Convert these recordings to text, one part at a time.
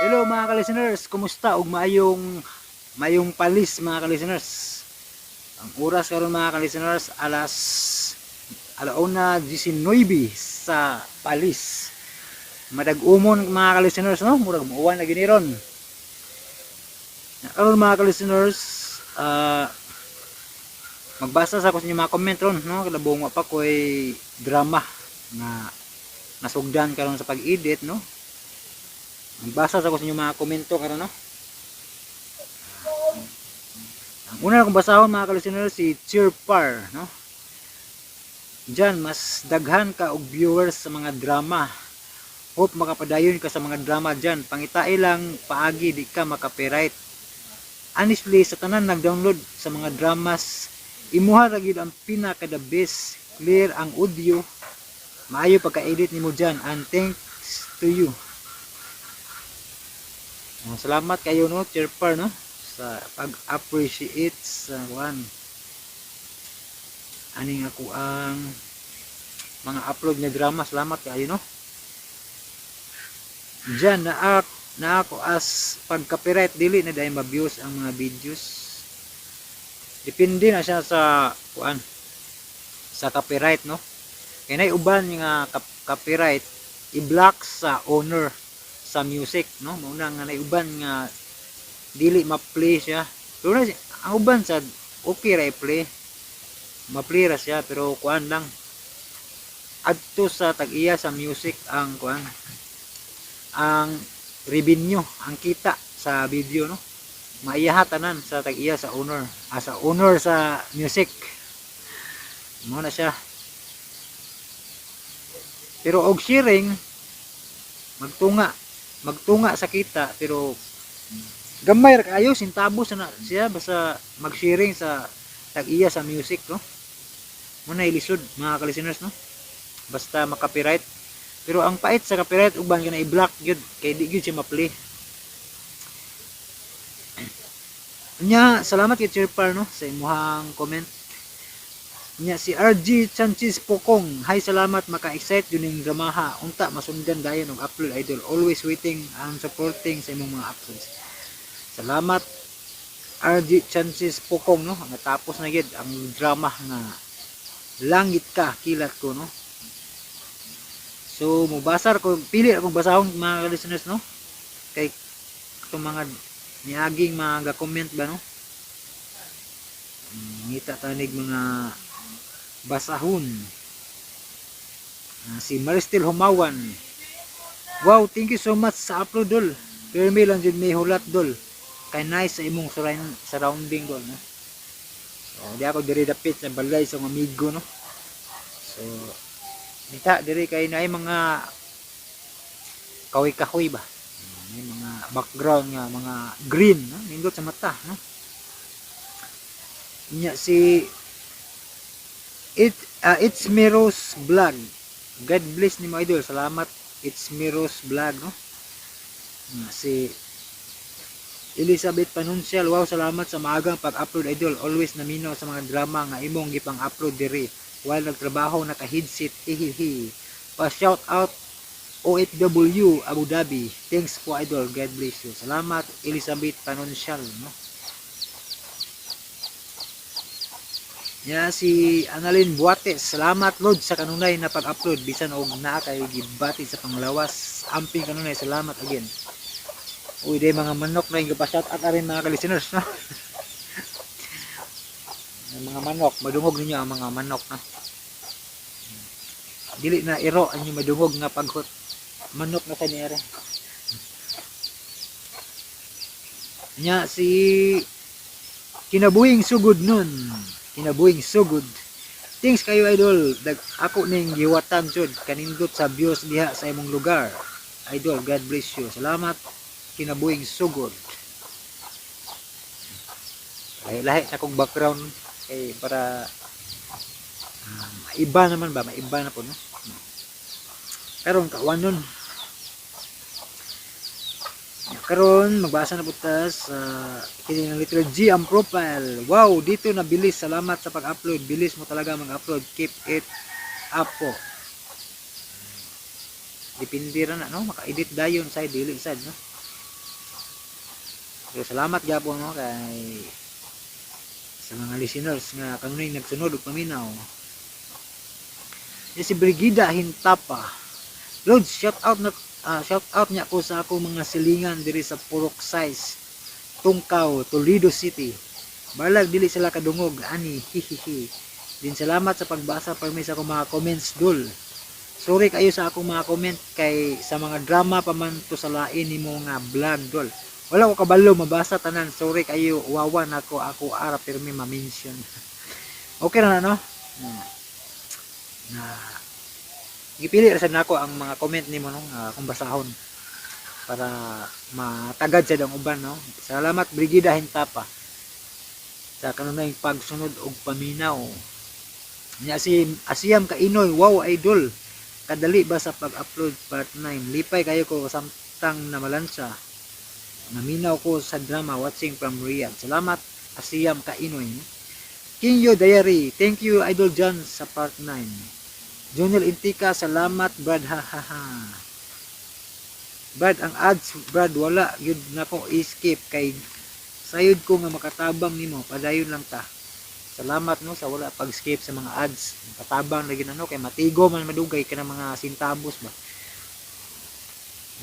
Hello, mga ka-listeners, kumusta ug maayong maayong palis, mga ka-listeners. Ang oras karon, mga ka-listeners, alas 1:19 sa palis. Madag-umon, mga ka-listeners, no, murag muuwan na gini ron. Karon, mga ka-listeners, magbasa sa ako sa inyong mga comment ron, no, kalabong wa pa ko'y drama nga nasugdan karon sa pag-edit, no. Magbasa sa ako sa inyong mga komento karon, no. Ang una kong basahon, mga ka-listeners, si Cheerpar, no. Diyan mas daghan ka og viewers sa mga drama. Hope makapadayon ka sa mga drama dyan. Pangitai lang paagi di ka maka-copyright. Honestly, sa tanan nag-download sa mga dramas, imuha ra gyud ang pinaka the best. Clear ang audio. Maayo pagka-edit nimo dyan and thanks to you. Oh, salamat kayo, no, Cheerpar, no, sa pag-appreciate sa one aning ako ang mga upload nga drama. Salamat kayo, no. Diyan na ako as pag copyright, dili na dahil ma-views ang mga videos. Depende na siya sa kuan, sa copyright, no, kay nay uban nga copyright i-block sa owner sa music, no. Mao na nga nay uban nga dili ma-play siya, pero na, ang uban sa okay ra i-play, ma-play ra siya, pero kuan lang, adto sa tag-iya sa music ang kuan, ang revenue, ang kita sa video, no. Maiyaha tanan sa tag-iya sa owner, sa owner sa music. Mao na siya. Pero og sharing, magtunga magtunga sa kita, pero gamay ra kaayo, sentabo sa na siya basta mag-sharing sa tag-iya sa music, no. Mao na ilisod, mga ka-listeners, no, basta maka-copyright. Pero ang pait sa copyright uban kana i-block gyud kay di gyud siya ma-play. Nya salamat kay Chirpar, no, sa imuhang comment. Nya si RG Sanchez Pokong, hi, salamat, maka-excite yun yung dramaha. Unta masundan dayon og upload, idol. Always waiting and supporting sa imong mga uploads. Salamat, RG Sanchez Pokong, no. Natapos na gyud ang drama nga Langit Ka Kilat Ko, no. So mubasar ko, pili akong basahon, mga listeners, no, kay itong mga niaging mga comment ba, no. Ngita tanig mga basahon. Si Maristel Humawan, "Wow, thank you so much sa upload, dol. Pirmi lang jud may hulat, dol, kay nice sa imong surrounding, dol," no. So di ako diri dapit sa balay sa mga amigo, no. So dita diri kay naay mga kahoy-kahoy ba, may mga background nga mga green, no, nindot sa mata, no. Nya si It's Miros Vlog, "God bless nimo, idol." Salamat, It's Miros Vlog, no. Nga, si Elizabeth Panuncial, "Wow, salamat sa maagang pag-upload, idol. Always naminaw sa mga drama nga imong gipang-upload diri while nagtrabaho naka-headset, hihihi. Pa shout out, OFW Abu Dhabi. Thanks po, idol. God bless you." Salamat, Elizabeth Panuncial, no. Ya si Annalyn Buates, "Salamat Lord sa kanunay na pag-upload bisan og naa kay gibati sa panglawas. Amping kanunay, salamat again." Uy, day mga manok na yung shout out rin, mga ka-listeners, no. Ang mga manok, madungog ninyo ang mga manok, no. Dili na iro ang inyong madungog nga paghot. Manok na sa niya. Nya si Kinabuhing Sugod nun. Kinabuhing Sugod, "Thanks kayo, idol. Dag ako ning giwatan jud, kanindot sa views diha sa imong lugar. Idol, God bless you." Salamat, Kinabuhing Sugod. Lahi-lahi sa akong background kay para maiba naman ba, maiba na po, no. Karon kawan nun. Karon magbasa na po ta sa kini ng letter G ang profile. "Wow, dito na bilis. Salamat sa pag-upload. Bilis mo talaga mag-upload. Keep it up po." Depende ra na, no, maka-edit dayon sa dili sad, no. Pero salamat gyapon, no, kay sa mga listeners nga kanunay nagsunod ug paminaw. Si Brigida Hintapa. Lods, shout out na shout out niya ko sa akong mga silingan diri sa Purok Sais, Tungkaw, Toledo City. Balag dili sila kadungog ani, hihihi. Din salamat sa pagbasa permi sa akong mga comments, dul. Sorry kayo sa akong mga comment kay sa mga drama pa man to sa lain nimo nga vlog, dol. Wala ko kabalo mabasa tanan. Sorry kayo, wawa nako ako ara pirmi ma-mention. Okay ra na, no? Na gipili ra sad nako ang mga comment nimo, no, nga akong basahon para matagad sad ang uban, no. Salamat, Brigida Hintapa, sa kanunay pagsunod og paminaw. Nya si Asiyam Kainoy, "Wow idol, kadali ba sa pag-upload part 9? Lipay kayo ko samtang namalansa. Naminaw ko sa drama, watching from Riyadh." Salamat, Asiyam Kainoy. King Yo Diary, "Thank you, Idol John, sa part 9." Jonel Intika, "Salamat Brad, ha ha ha. Brad, ang ads Brad, wala yun nako i-skip kay sayod ko nga makatabang nimo, padayon lang ta." Salamat, no, sa wala pag-skip sa mga ads. Makatabang lagi na, no, kay matigo man madugay ka ng mga sintabos ba.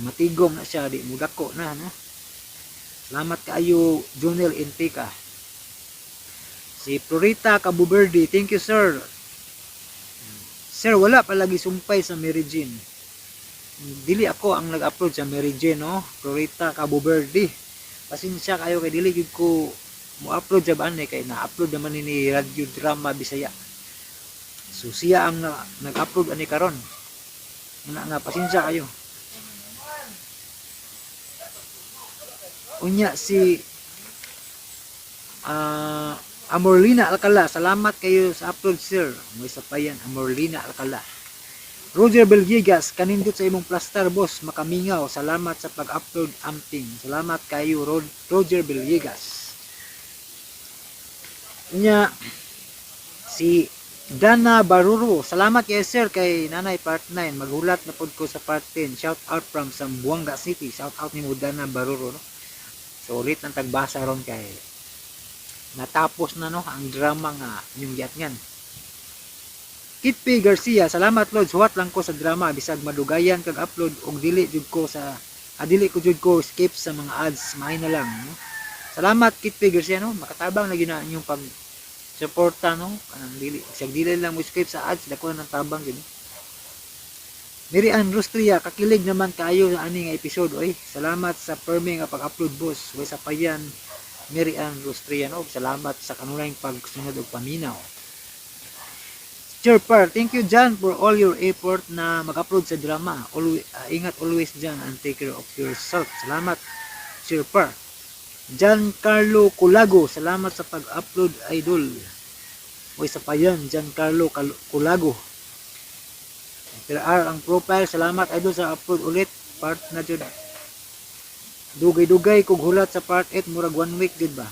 Matigom na siya, di mudako na, no. Salamat kaayo, Jonel Intika. Si Florita Cabuberdi, "Thank you, sir. Sir, wala palagi sumpay sa Mary Jane." Dili ako ang nag-upload sa Mary Jane, no. Florita Cabuberdi. Pasensya kayo kay dili gyud ko mo-upload sa baan kay na-upload naman ni Radio Drama Bisaya. So siya ang nag-upload ani karon. Muna nga pasensya kayo. Unya si Amorlina Alcala, "Salamat kayo sa upload, sir." May isa pa yan, Amorlina Alcala. Roger Belgigas, "Kanindot sa imong plaster, boss, makamingaw. Salamat sa pag-upload, amping." Salamat kayo, Roger Belgigas. Unya si Dana Baruro, "Salamat kay sir kay nanay part 9. Maghulat na pod ko sa part 10. Shout out from Zamboanga City." Shout out nimo, Dana Baruro, no. So ulit ang tagbasa ron kay natapos na, no, ang drama nga inyong giatngan. Kit P. Garcia, "Salamat Lods, huwat lang ko sa drama bisag madugayan kag upload og dili jud ko sa dili ko jud ko skip sa mga ads, maay na lang," no. Salamat, Kit P. Garcia, no, makatabang lagi na inyong pag suporta, no. Kanang dili bisag dili lang mo skip sa ads, dako na ng tabang jud. Mary Ann Rustria, "Kakilig naman kayo sa ani nga episode oy. Salamat sa permi nga pag-upload, boss." Way sa payan, Mary Ann Rustria, no. Salamat sa kanunay pagsunod og paminaw. Chirper, "Thank you, John, for all your effort na mag-upload sa drama. Always, ingat always, John, and take care of yourself." Salamat, Chirper. John Carlo Culago, "Salamat sa pag-upload, idol." Uy, sa payan, John Carlo Culago. R ang profile, "Salamat idol sa upload ulit. Part na jud. Dugay-dugay kog hulat sa part 8, murag one week jud ba."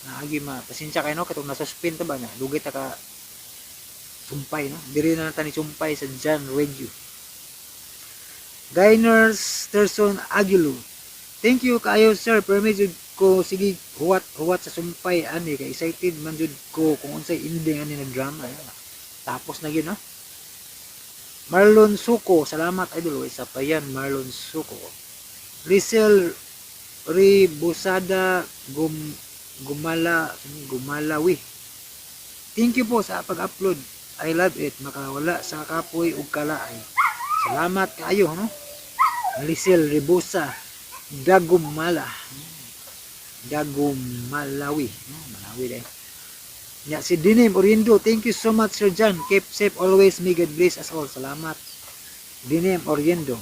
Naagi ma pasensya kayo, no, katong na-suspend ta ba na. Dugay ta ka sumpay, no. Diri na ta ni sumpay sa John Radio. Gainers Terson Aguilo. "Thank you kaayo, sir. Permi jud ko sige huwat huwat sa sumpay ani kay excited man jud ko kung unsay ending ani na drama." Tapos na gyud, no. Marlon Suko, "Salamat idol." Isa pa yan, Marlon Suko. Rizel Ribusada Gumala Gumalawi. "Thank you po sa pag-upload. I love it. Makawala sa kapoy ug kalaay. Salamat kaayo, no? Lisel Ribusa Dagumala. Dagumalawi. No? Malawi dahil. Ya, si Dinim Oriendo, "Thank you so much, Sir John. Keep safe always. May God bless us all." Salamat, Dinim Oriendo.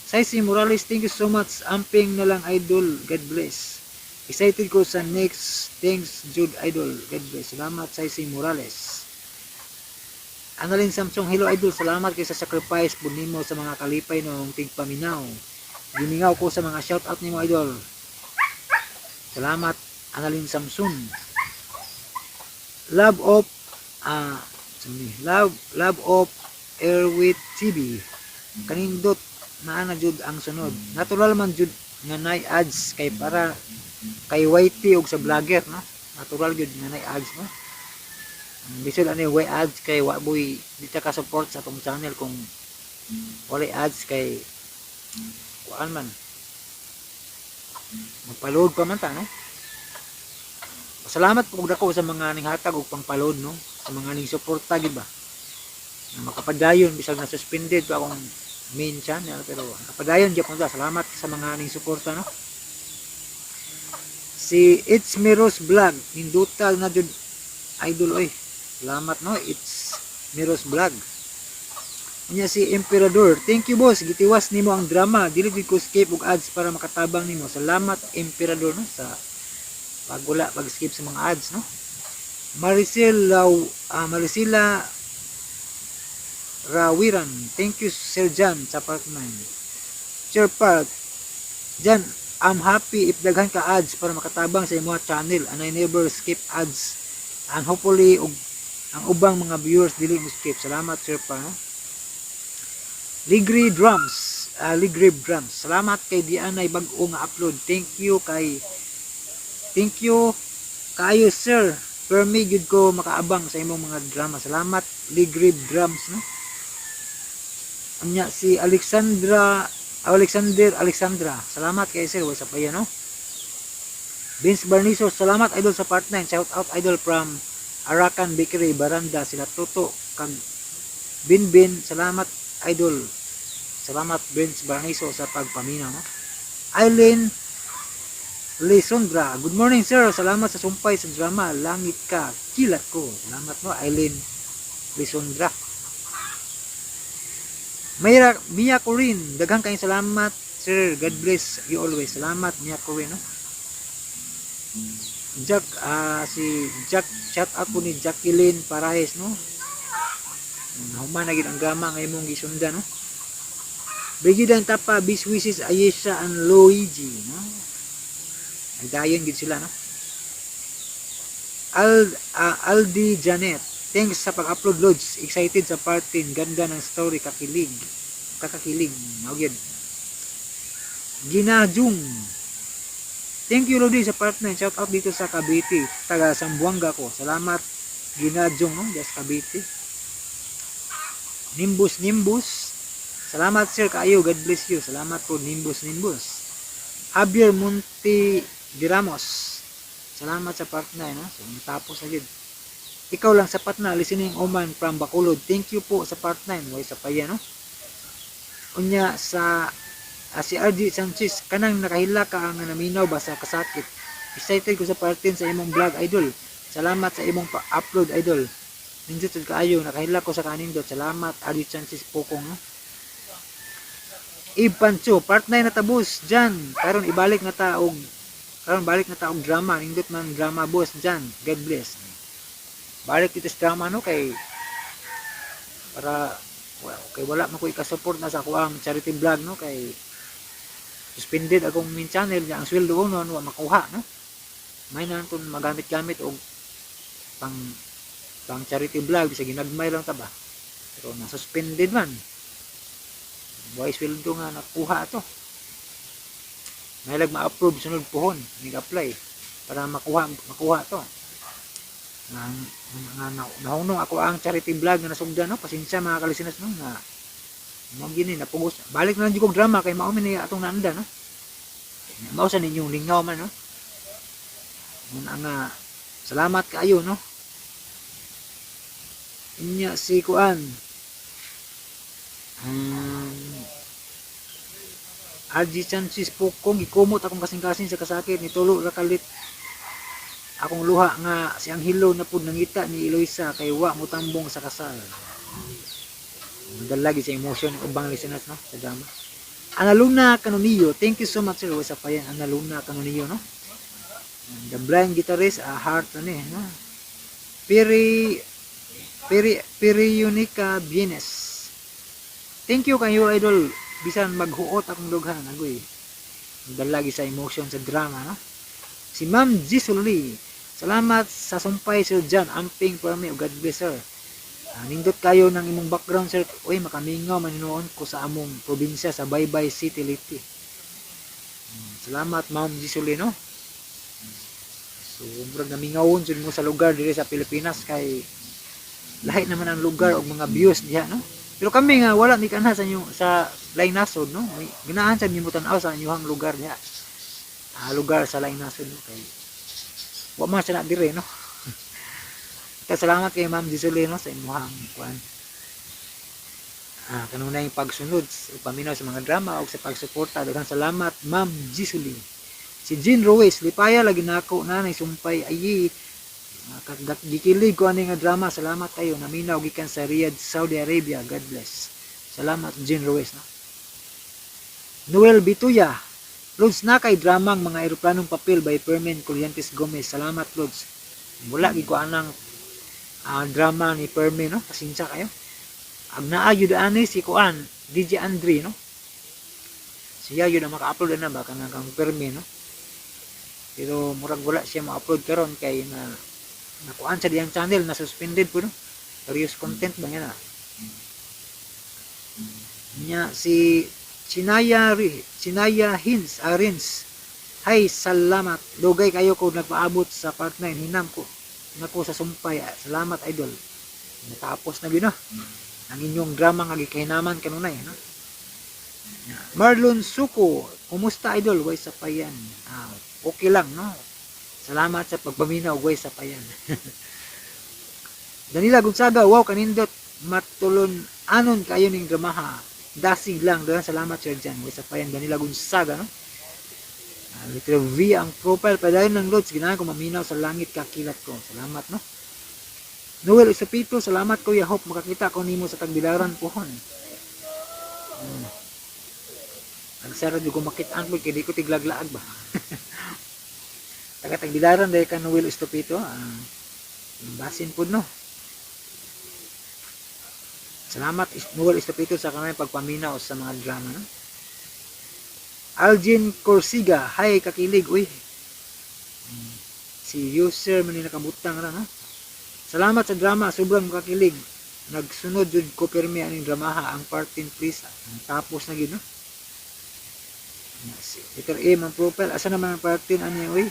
Saisi Morales, "Thank you so much. Amping na lang, idol. God bless. Excited ko sa next. Thanks, Jude Idol. God bless." Salamat, Saisi Morales. Annalyn Samsung, "Hello idol. Salamat kay sa sacrifice po nimo sa mga kalipay nung tigpaminaw. Gimingaw ko sa mga shout out nimo, idol." Salamat, Annalyn Samson. Love of sorry, Love Love of Airwit TV. "Kanindot naa na jud ang sunod. Natural man jud Nga nay ads kay para kay YT og sa vlogger, no? Natural gyud nga nay ads, no? Ang bisod ani way ads kay wa boy di ta ka support sa atong channel kung walay ads, kay kuan man, magpa-load pa man ta, no? Salamat po dako sa mga ninghatag og pangpa-load, no, sa mga ning suporta gid ba na makapadayon bisag na suspended pa akong main channel, pero nakapadayon gyapon ta. Salamat sa mga ning suporta, no? Si It's Miros Vlog, ninduta na jud, idol oy. Salamat, no, It's Miros Vlog. Unya si Emperador, "Thank you, boss, gitiwas nimo ang drama. Dili gid ko skip og ads para makatabang nimo." Salamat, Emperador, no, sa pagwala pag skip sa mga ads, no? Maricel Law, Maricela Rawiran, "Thank you, Sir Jan, sa part 9." Sir Park, "Jan, I'm happy if daghan ka ads para makatabang sa imong channel and I never skip ads and hopefully og ang ubang mga viewers dili mo skip." Salamat, Sir Park, no? Ligri Drums, Ligri Drums. "Salamat kay di anay bag-o nga upload. Thank you kaayo, sir. Permi gyud ko makaabang sa imong mga drama." Salamat, Ligri Drums, no? Anya si Alexandra Alexander Alexandra. "Salamat kay sir." Wala sa pa yan, no? Vince Barniso, "Salamat, idol, sa part 9. Shout out, idol, from Arakan Bakery, Baranda, sila Toto kag Binbin. Salamat, idol." Salamat, Vince Barniso, sa pagpaminaw, no? Eileen Lisondra, "Good morning, sir. Salamat sa sumpay sa drama. Langit ka, kilat ko." Salamat, no, Eileen Lisondra. Mayra, Mia Corinne, "Daghang kayong salamat, sir. God bless you always." Salamat, Mia Corinne, no? Jack, si Jack, shout out po ni Jacqueline Parahes, no? Nahuman na gid ang drama nga imong gisundan, no? Brigida Tapa, "Best wishes, Ayesha and Luigi," no? Nagdayon gid sila, no? Aldi Janet, "Thanks sa pag-upload, Lods. Excited sa part 10. Ganda ng story, kakilig. Kakakilig." Mao gyud. Gina Jung, "Thank you, Lodi, sa part 9. Shout out dito sa Cavite. Taga Zamboanga ko." Salamat, Gina Jung, no? Just Cavite. Nimbus Nimbus, "Salamat, sir, kaayo. God bless you." Salamat po, Nimbus Nimbus. Javier Monte de Ramos, "Salamat sa part 9," no? So natapos na gyud. Ikaw lang sapat na listening Oman from Bacolod. "Thank you po sa part 9." Way sa pa no? Unya sa si RG Sanchez, "Kanang nakahila ka ang naminaw ba sa kasakit. Excited ko sa part 10 sa imong vlog, idol. Salamat sa imong pa-upload, idol. Nindot jud kaayo, nakahila ko sa kanindot." Salamat, RG Sanchez Pokong, no? Eve Pancho, "Part 9 na tabos Jan. Karon ibalik na ta og karon balik na ta og drama. Nindot man drama, boss Jan. God bless." Balik dito sa drama, no, kay para, well, kay wala man ko ika-support na sa ako ang charity vlog, no, kay suspended akong main channel niya, ang sweldo ko noon wa makuha, no? May na kung magamit-gamit og pang pang charity vlog sa ginagmay lang ta ba, pero na suspended man, way sweldo nga nakuha ato. May lag ma-approve sunod puhon nig-apply para makuha makuha to nga nga nahunong ako ang charity vlog nga nasugdan, no? Pasensya, mga kalisiners, no, nga mao gini napugos. Balik na lang jud kog drama kay mao man ni atong naanda, no? Mao sa ninyong lingaw man, no? Mun nga salamat kaayo, no? Inya si kuan, RG Sanchez Pokong, "Gikumot akong kasing-kasing sa kasakit, nitulo ra kalit akong luha nga si Angelo na pud nangita ni Eloisa kay wa motambong sa kasal." Madala sa emotion ng ubang listeners, no, sa drama. Ana Luna Canonillo, "Thank you so much, sir." Wasa pa yan, Ana Luna Canonillo, no? The Blind Guitarist, a heart ano eh, no? Piri Piri Piri Unica Bienes, "Thank you kayo, idol, bisan maghuot akong dughan." Agoy. Dala sa emotion sa drama, no? Si Ma'am Jisoo Lee, "Salamat sa sumpay, Sir John. Amping for me. God bless, sir. Nindot kayo ng imong background, sir. Uy, makamingaw man hinuon ko sa among probinsya sa Baybay City, Leyte." Salamat, Ma'am Gisuli, no. So murag namingawon jud mo sa lugar diri sa Pilipinas kay lahi naman ang lugar og mga views diha, no. Pero kami nga wala mi kanha sa inyo sa laing nasod, no. May ganahan sad mi tan-aw sa inyong lugar diha. Lugar sa laing nasod, no, kay wa man sa na dire, no. Kaya salamat kay Ma'am Gisuli, no, sa imuhang kuan. Kanunay pagsunod sa paminaw sa mga drama o sa pagsuporta. Daghang salamat, Ma'am Gisuli. Si Jean Ruiz, lipaya lagi nako na nay sumpay ayi. Gikilig ko ani nga drama. Salamat kayo. Naminaw gikan sa Riyadh, Saudi Arabia. God bless. Salamat, Jean Ruiz, no. Noel Bituya, Lods, na kay dramang Mga Eroplanong Papel by Fermin Collientes Gomez. Salamat, Lods. Wala gid ko anang drama ni Fermin, no. Pasensya kayo. Ang naa yun ani si kuan DJ Andre, no. Siya yun ang maka-upload na ba kanang kang Fermin, no. Pero murag wala siya ma-upload karon kay na nakuan sa diyang channel na suspended po, no. Serious content ba nga na. Nya si Chinaya Hins Arins. Hay, salamat. Dugay kayo ko nagpaabot sa part 9. Hinam ko. Nako sa sumpay. Salamat, idol. Natapos na gyud, no, ang inyong drama nga gikahinaman kanunay, no. Marlon Suko, kumusta, idol? Way sapayan. Okay lang, no. Salamat sa pagpaminaw, way sapayan. Danila Gonzaga, wow, kanindot matulon anon kayo ning dramaha. Dasig lang doon. Salamat, Sir Jan. Way sapayan, Danila Gonzaga, no. Letter V ang profile. Padayon ng Lods. Ganahan ko maminaw sa Langit Kakilat Ko. Salamat, no. Noel Isapito, salamat, kuya. Hope makakita ko nimo sa Tagbilaran pohon. Agsara jud ko makit-an ko kay di ko tiglaglaag ba. Taga Tagbilaran dahil ka, Noel Estupito. Basin pud, no. Salamat, Noel Estupito, sa kanang pagpaminaw sa mga drama, no. Algin Corsiga, hi, kakilig, uy. Si user man ni nakabutang ra, no. Salamat sa drama, sobrang makakilig. Nagsunod jud ko pirmi aning dramaha, ang part 10 please. Tapos na gyud, no. Si letter M ang profile, asa naman ang part 10 ani, uy?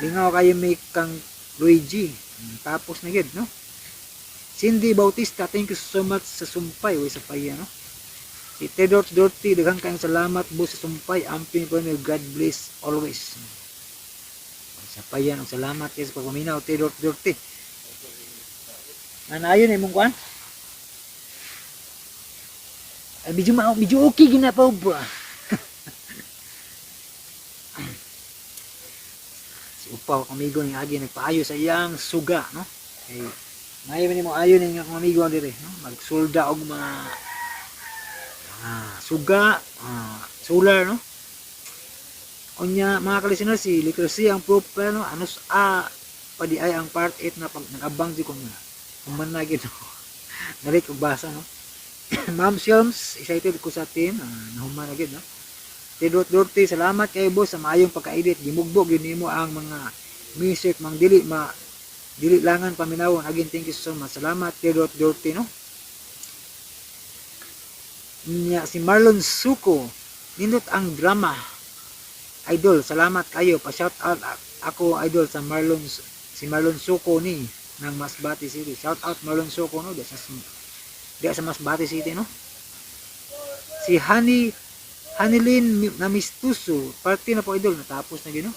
Lingaw kayo may kang Luigi. Tapos na gyud, no. Cindy Bautista, thank you so much sa sumpay, uy sa paya, no. Si Tedor Dorty, daghang kayong salamat, boss, sa sumpay. Amping po niyo, God bless always. Sa payan, salamat kayo sa pagpaminaw, Tedor Dorty. Ano ayon imong kuan? Ay, medyo medyo okay gina pa ba? Si Upaw amigo ni agi nagpaayo sa iyang suga, no. Kay maayo man nimo ayo ning akong amigo dire, no, magsulda og mga suga, solar, no. Unya mga ka-listener, si letter C ang profile, no, anos a pa di ay ang part 8 na pag nag-abang di ko nga human na gid, no. Nalit og basa, no. Ma'am Shelms, excited ko sa team, nahuman na gid, no. Tidot Dorte, salamat kay boss sa maayong pagka-edit. Gimugbog yun nimo ang mga music mang dili ma dili langan paminawon. Again, thank you so much. Salamat, Tidot Dorte, no. Nya si Marlon Suko, nindot ang drama. Idol, salamat kayo. Pa shout out ako, idol, sa Marlon si Marlon Suko ni ng Masbate City. Shout out, Marlon Suko, no, di sa Masbate City, no. Si Honey Hanilin Namistuso, party na po, idol, natapos na gino.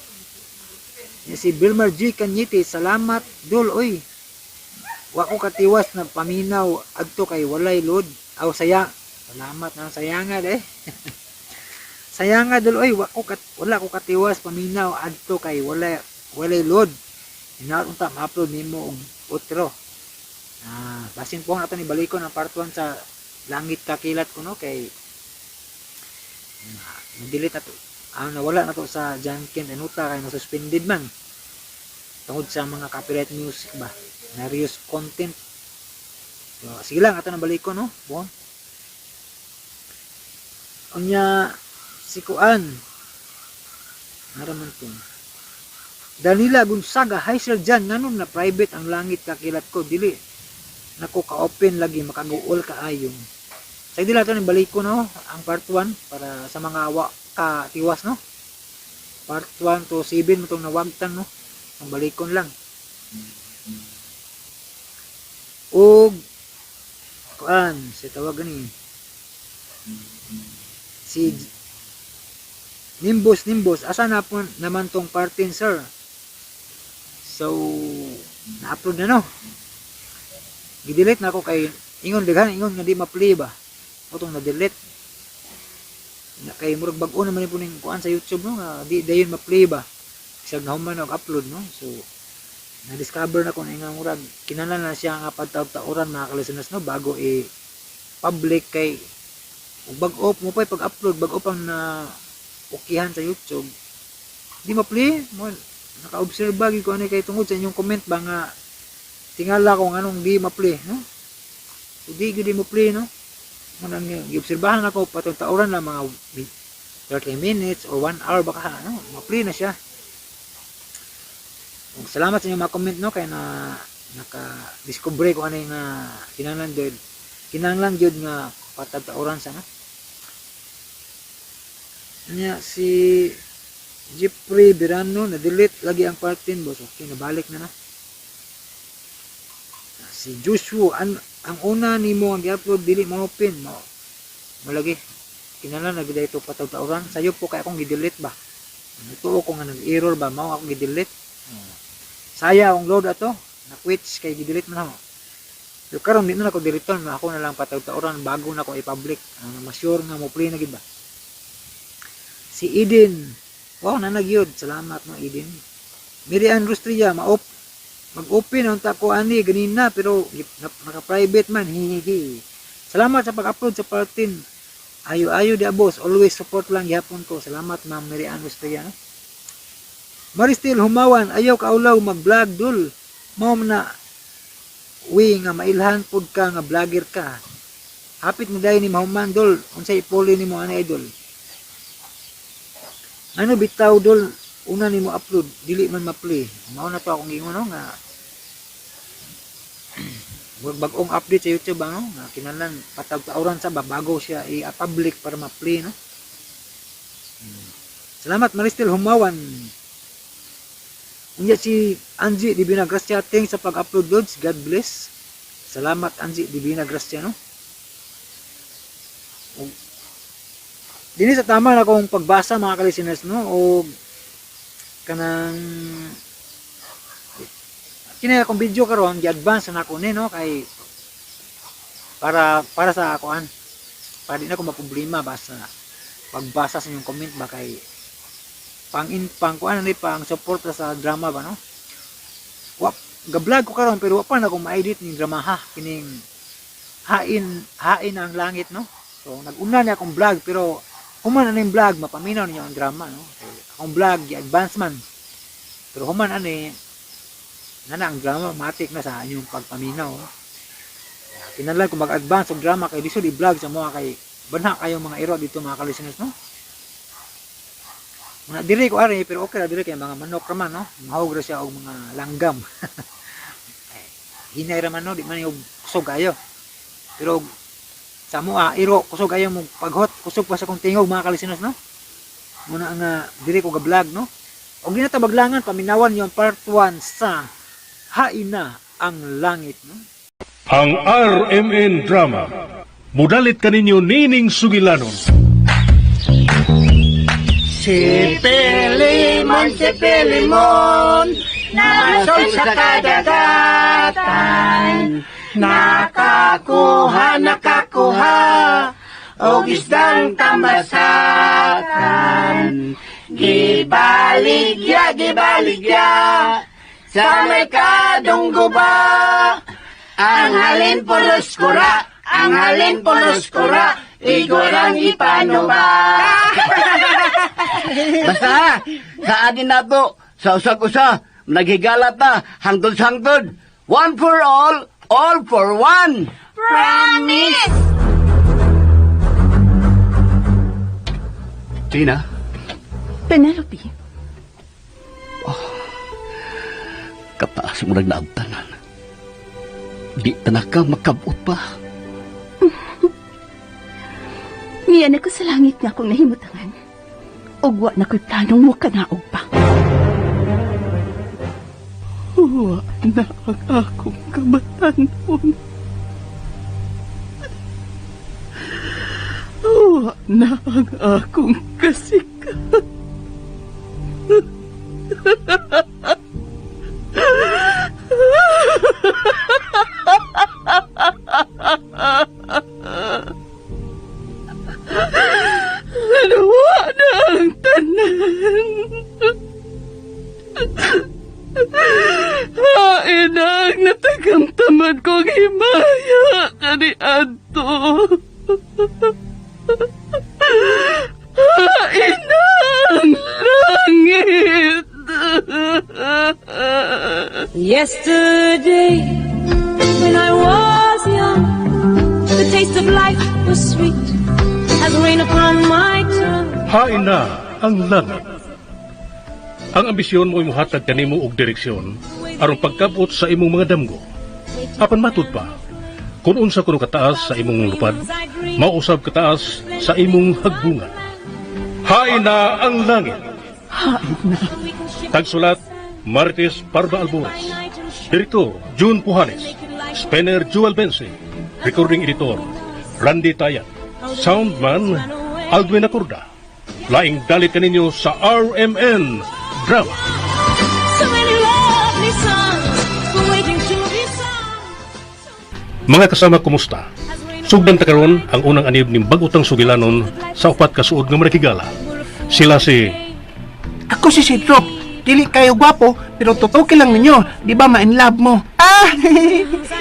Yan si Bilmar G. Cañete, salamat, dol, oy. Wa ko katiwas na paminaw adto kay walay load. Aw saya. Salamat na sayanga eh. Sayanga, dol, oy, wa ko kat, wala ko katiwas paminaw adto kay walay load. Hinaot unta ma-upload nimo og otro. Basin po nato ni balikon ang part 1 sa Langit Kakilat Ko, no, kay na-delete na to. Nawala na to sa John Kent Anuta kay na-suspended man. Tungod sa mga copyright music ba. Na reuse content. So, sige lang ato na balikon, no. Buon. Unya si Kuan. Naraman to. Danila Gonzaga, hi, Sir Jan, nganong na private ang Langit Kakilat Ko? Dili nako ka-open lagi makaguol kaayo. Sa dila to ni baliko, no, ang part 1 para sa mga wa ka tiwas, no. Part 1 to 7 mo tong nawagtan, no. Ang balikon lang. Og kuan, si tawag gani. Si Nimbus Nimbus, asa na po naman tong part 10, sir? So, na-upload na, no. Gi-delete na ako kay ingon daghan ingon nga di ma-play ba. Otong na-delete. Na kay murag bag-o naman po ning kuan sa YouTube, no, nga di dayon ma-play ba. Isag nahuman og upload, no. So na-discover na ko na nga murag kinahanglan na siya nga pagtaod-taoran, mga ka-listeners, no, bago i public kay ug bag-o mo pa pag-upload, bag-o pang na ukihan sa YouTube, di ma-play mo. Naka-observe ba gyud ko ani kay tungod sa inyong comment ba nga tingala ko nganong di ma-play, no. So, di gyud di mo play, no. Mo nang giobserbahan ako patong taoran lang mga 30 minutes or 1 hour baka, no, ma-play na siya. Ug salamat sa inyong mga comment, no, kay na naka-discover ko ani nga kinahanglan gyud nga patag-taoran sa, no. Nya si Jeffrey Birano, na-delete lagi ang part 10, boss. Okay, nabalik na na. Si Joshua, ang una nimo ang gi-upload dili mo open mo. Malagi. Kinahanglan na gid ito patag-taoran. Sayo po kay akong gi-delete ba. Tuo ko nga nag-error ba mao akong gi-delete. Oh. Saya akong load ato. Na-quits kay gi-delete man ako. Pero karon di na nako deleton, ako na lang patag-taoran bago na ko i-public. Ang mas sure nga mo play na gid ba. Si Eden. Wow, nanagyod. Salamat no, Eden. Mirian Rustria, ma-op mag-open ang ko ani ganina pero naka-private man. Hihihi. Salamat sa pag-upload sa part 10. Ayo-ayo di boss, always support lang gihapon ko. Salamat, Ma'am Mirian Rustria, no? Maristil Humawan, ayaw kaulaw mag-vlog, dul. Mao man na wi nga mailhan pud ka nga vlogger ka. Hapit na dayon ni mahuman, dol. Unsay ipuli nimo ani, idol? Ano bitaw, dol, una nimo upload dili man ma-play. Mao na to akong giingon, no, nga murag bag-ong update sa YouTube ba, no, nga kinahanglan patag-tauran sa ba bago siya i-public para ma-play, no. Salamat, Maristel Humawan. Unya si Angie Divina Gracia, thanks sa pag-upload, Lods. God bless. Salamat, Angie Divina Gracia, no. Ug dinhi sa tama na akong pagbasa, mga ka-listeners, no, og kanang kini akong video karon gi-advance na nako ni, no, kay para para sa kuan, para di na ko maproblema ba sa pagbasa sa inyong comment ba, kay pang in pang kuan ni, pang support sa drama ba, no. Wa ga-vlog ko karon pero wa pa na ko ma-edit ning drama ha, kining Hain Hain ang Langit, no. So nag-una niya akong vlog pero human ani vlog mapaminaw ninyo ang drama, no. Kay akong vlog gi-advance man pero human ani na ang drama, matik na sa inyong pagpaminaw, no? Kinahanglan ko mag-advance og drama kay lisod i-vlog sa mga kay banha kayo mga iro dito, mga ka-listeners, no. Muna diri ko ari pero okay ra diri kay mga manok ra man, no, mahog ra siya og mga langgam. Eh, hinay ra man, no, di man yung kusog kayo pero sa mua iro kusog kayo mo paghot, kusog pa sa kong tingog, mga ka-listeners, no. Muna nga diri ko ga-vlog, no. Og di na ta maglangan, paminawan yung part 1 sa Haina ang Langit, no. Ang RMN Drama. Mudalit kaninyo nining sugilanon. Si Pilimon, si Pilimon, nasol sa kadagatan. Nakakuha, nakakuha, og isdang tambasakan. Gibaligya, gibaligya, sa may kadungguba. Ang halin pulos kura, ang halin pulos kura, igorang ipanuba. Basta ha, sa adin nato, sa usag-usa, naghigala ta, hangtod sa hangtod. One for all, all for one. Promise! Tina, Penelope, kataas mo nagnaabtanan. Di ta na ka makabot pa. Niyan ako sa langit nga akong nahimutangan. Ug wa na ko'y planong mo kanaog pa. Wa na ang akong kabatanon. Wa na ang akong kasikat. Nawa na ang tanan. Hain na ang natagamtaman kong himaya kaniadto. Hain na ang langit. Yesterday, when I was young, the taste of life was sweet as rain upon my tongue. Hain na ang langit. Ang ambisyon mo muhatag kanimo og direksyon aron pagkabot sa imong mga damgo. Apan matud pa, kung unsa kuno kataas sa imong lupad, mausab kataas sa imong hagbungan. Hain na ang langit. Hain na. Tagsulat, Marites Parba Albores. Direktor, June Puhanes. Spanner Jewel Bensi. Recording Editor, Randy Tayan. Soundman, Aldwin Acorda. Laing dalit kaninyo sa RMN Drama. So many lovely songs were waiting to be sung. Mga kasama, kumusta? Sugdan ta karon ang unang anib ning bag-utang sugilanon sa upat ka suod nga manakigala. Sila si Ako si Sidrop. Dili kayo gwapo, pero totoo lang ninyo. Di ba ma-in love mo? Ah!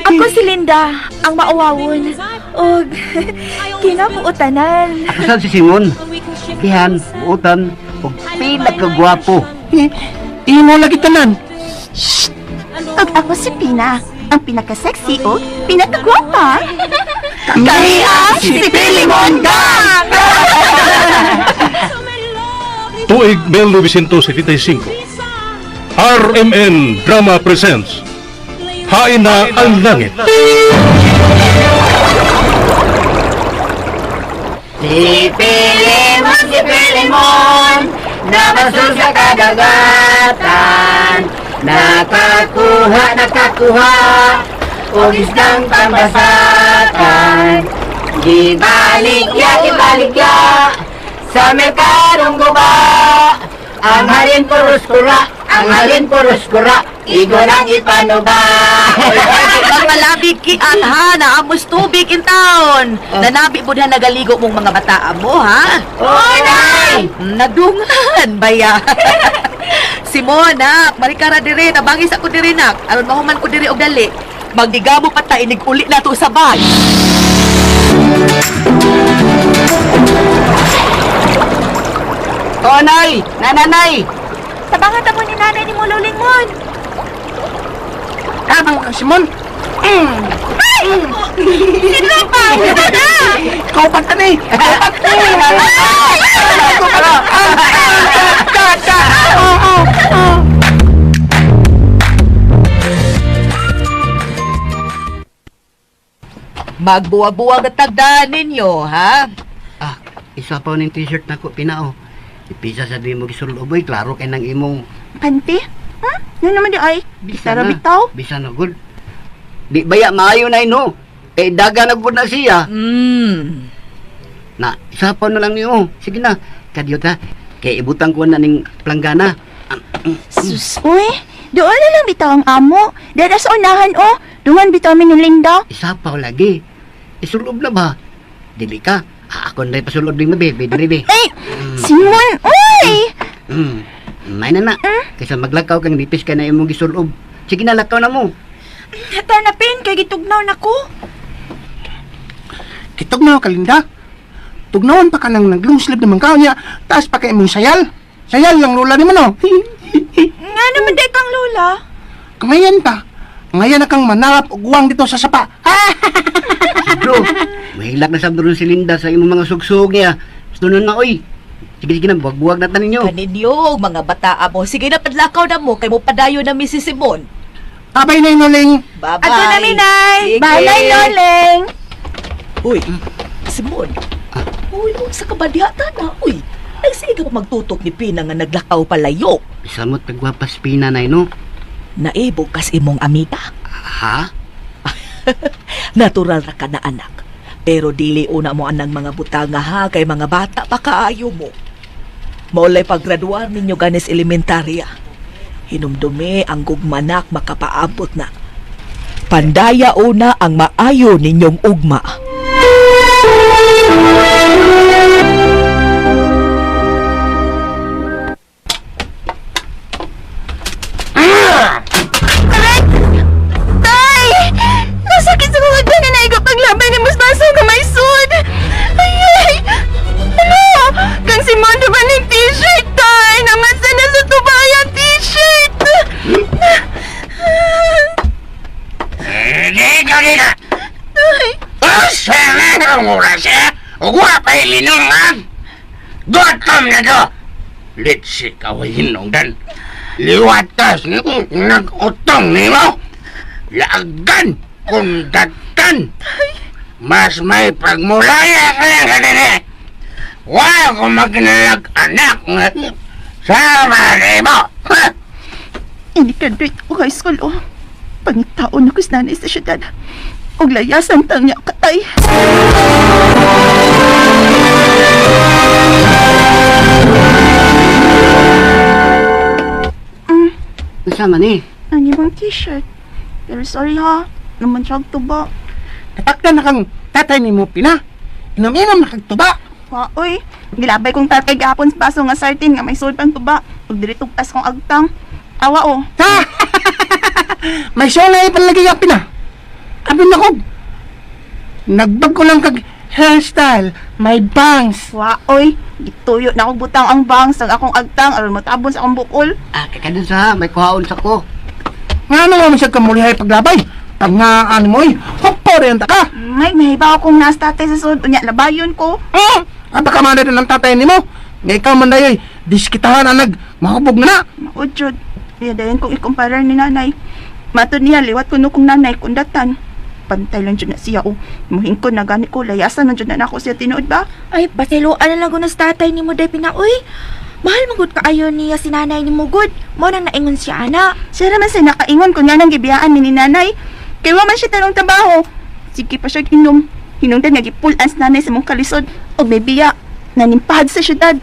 Ako si Linda, ang maawawon. Og kinabuotanan. Ako sad si Simon. Kihan, buutan, ug pinakagwapo. Imo lagi tanan. Og ako si Pina, ang pinaka-sexy o pinakagwapa. Kami ang si Pilimon Gang! So many lovely Tuig 1975. RMN Drama Presents Hain na ang Langit. Si Pilimon, si Pilimon, nabasol sa kadagatan. Nakakuha, nakakuha, og isdang pambasatan. Gibaligya, gibaligya, sa merkadong guba. Ang halin puros kura, ang halin puros kura, igo nang ipanuba. Mga kian ha, naamos tubig in town. Nanabi po na nagaligo mong mga bataa mo ha. Oy, nay! Nadungan baya. Simon, nak, marikara dire, tabangis ako dire nak. Aron mahuman ko dire og dali. Magdigamo pa ta inig uli na to sa bag. Oh, nay! Nananay! Tabangan ta mo ni nanay ni mo Lulingon. Tabang ka, Simon. Sino pa? na! Ikaw pa tani! Ikaw pa tani! Magbuwag-buwag at tagdaan ninyo, ha? Ah, isa pa ning t-shirt nako pinao. Ipisa sa di mo gisuloboy, klaro kay nang imong Panty? Ha? Yun naman di ay. Bisa Tara na. bitaw. Bisa na gud. Di baya maayo na ino. Eh daga na gud na siya. Na, isa pa na lang niyo. Sige na. Kadiyot ha. Kay ibutang ko na ning planggana. Sus, uy. Doon na lang bitaw ang amo. Dara sa unahan, oh. Dungan bitaw mi ni Linda. Isa pa lagi. Isulob na ba? Dili ka. Ah, ako na pasulob din mabe, diri be. Ay, Simon, uy! May na na. Kaysa maglakaw kang nipis ka na imong gisulob. Sige na, lakaw na mo. Tara na, Pin, kay gitugnaw na ko. Kitugnaw ka, Linda. Tugnawan pa ka nang nag-long sleeve naman ka niya. Taas pa kay imong sayal. Sayal lang lola ni mo, no? Nga naman di kang lola. Ngayon pa. Ngayon na kang manarap og guwang dito sa sapa. Ah! Bro, mahilak na sa ron si Linda sa imong mga sugsug niya. Sunod na, oy. Sige, sige na, buwag-buwag na ta ninyo. Kaninyo, mga bataa mo. Sige na, padlakaw na mo. Kay mo padayo na Mrs. Simon. Abay na inuling. Bye-bye. Ato na mi, Nay. Sige. Bye, Nay, Loleng. Uy, Simon. Uy, sa kabadiha ta na, uy. Nagsiga pa magtutok ni Pina nga naglakaw palayo. Samot kagwapas Pina, nay, no? Naibog kas imong amiga. Ha? Natural ra ka na anak. Pero dili una mo anang mga butanga ha kay mga bata pa kaayo mo. Maulay paggraduar ninyo ganis elementarya. Hinumdumi ang gugmanak makapaabot na. Pandaya una ang maayo ninyong ugma. Tay! Nasakit sa mga gani na ikaw paglabay ni Musbaso nga may sud. Ay, ay! Ano? Kang si Mondo ba ng t-shirt, tay? Naman sa nasa tubayan t-shirt! Tay! Ang oras eh! Gwapay linungan! Gutom na to! Litsi kawahin nungdan. Liwatas nag-utong nimo! Laagan kundatan! Mas may pagmulaya kaya ka din eh! Wala ko magnalag anak nga sama nimo! Ha? Ini-graduate ko high school, oh. Pangitaon ako sa nanay sa syudad. Og layasan tang niya katay. Unsa man eh? Ang ibang t-shirt. Pero sorry ha, naman siyang tuba. Natakda na kang tatay ni mo, Pina. Inom-inom na kang tuba. Wa, oy. Gilabay kong tatay gahapon sa baso nga sartin nga may sulod pang tuba. Ug diri tugtas kong agtang. Awa oh. Ha? May sungay palagi ka, Pina. Abi na ko. Nagbago lang kag hairstyle. May bangs. Wa, oy. Gituyo na akong butang ang bangs ang akong agtang aron matabon sa akong bukol. Ah, kakadun sa ha, may kuhaon sa ko. Nga naman siya kamulihay paglabay. Pag nga ano mo, hukpo rin ta ka. May mahibaw akong naas tatay sa sulod unya labayon ko. Hmm? Ah, baka man ng tatay ni mo. Nga ikaw man dayoy, diskitahan ang nag, mahubog na na. Maujod. Iya dayon kong ikumparar ni nanay. Matod niya liwat kuno kong nanay kundatan. Pantay lang jud na siya oh. Muhingkon na gani ko layasan na jud na nako siya tinuod ba? Ay, pasayloan na lang ko na sa tatay ni mo, day pinaoy. Mahal man gud kaayo niya si nanay ni mo gud. Mo nang naingon siya ana. Siya raman sa nakaingon kung nga nang gibiyaan ni nanay. Kay wa man siya tanong trabaho. Sige pa siya inom. Hinungdan nga gipulan sa nanay sa mong kalisod og may biya. Nanimpahad sa syudad.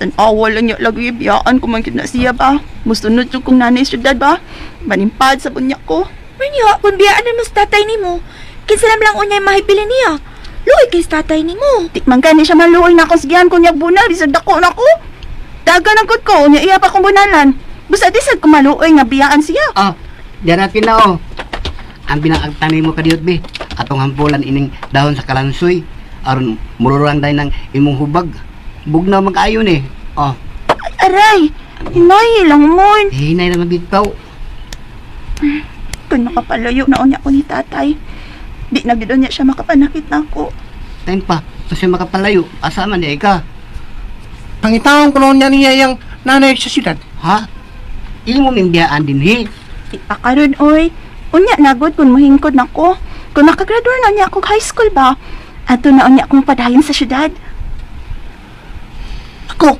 Tan-awa lang niya lagi biyaan ko man gyud na siya ba. Musunod jud kong nanay sa syudad ba. Manimpahad sa bunya ko. Manya, kung biyaan na mo sa tatay ni mo, kinsa lang lang unyay mahibili niya. Luoy kay sa tatay ni mo. Di man gani siya maluoy na akong sigihan ko niyag bunal bisag dako na ko. Dagan ang gud ko unya iya pa kong bunalan. Busa di sad ko maluoy nga biyaan siya. Ah, diyan Pina oh. Ang binangagtanay mo kadiyot be. Atong hampulan ining dahon sa kalansoy. Aron mururang day ng imong hubag. Bugnaw mag-ayon eh. Oh, Ay, aray, hinay lang mon. hinay naman bitaw. Kung nakapalayo na unya ko ni tatay. Di na gid unya siya makapanakit na ako. Time pa, kasi makapalayo, asa man di ka. Pangitaon ko noon niya niya yung nanay sa syudad. Ha? Imo mingbiyaan din he. Di pa karon oy. Unya na gud kung muhingkod nako. Kung nakagraduate na unya akong high school ba? Ato na unya akong padayon sa syudad. Ako,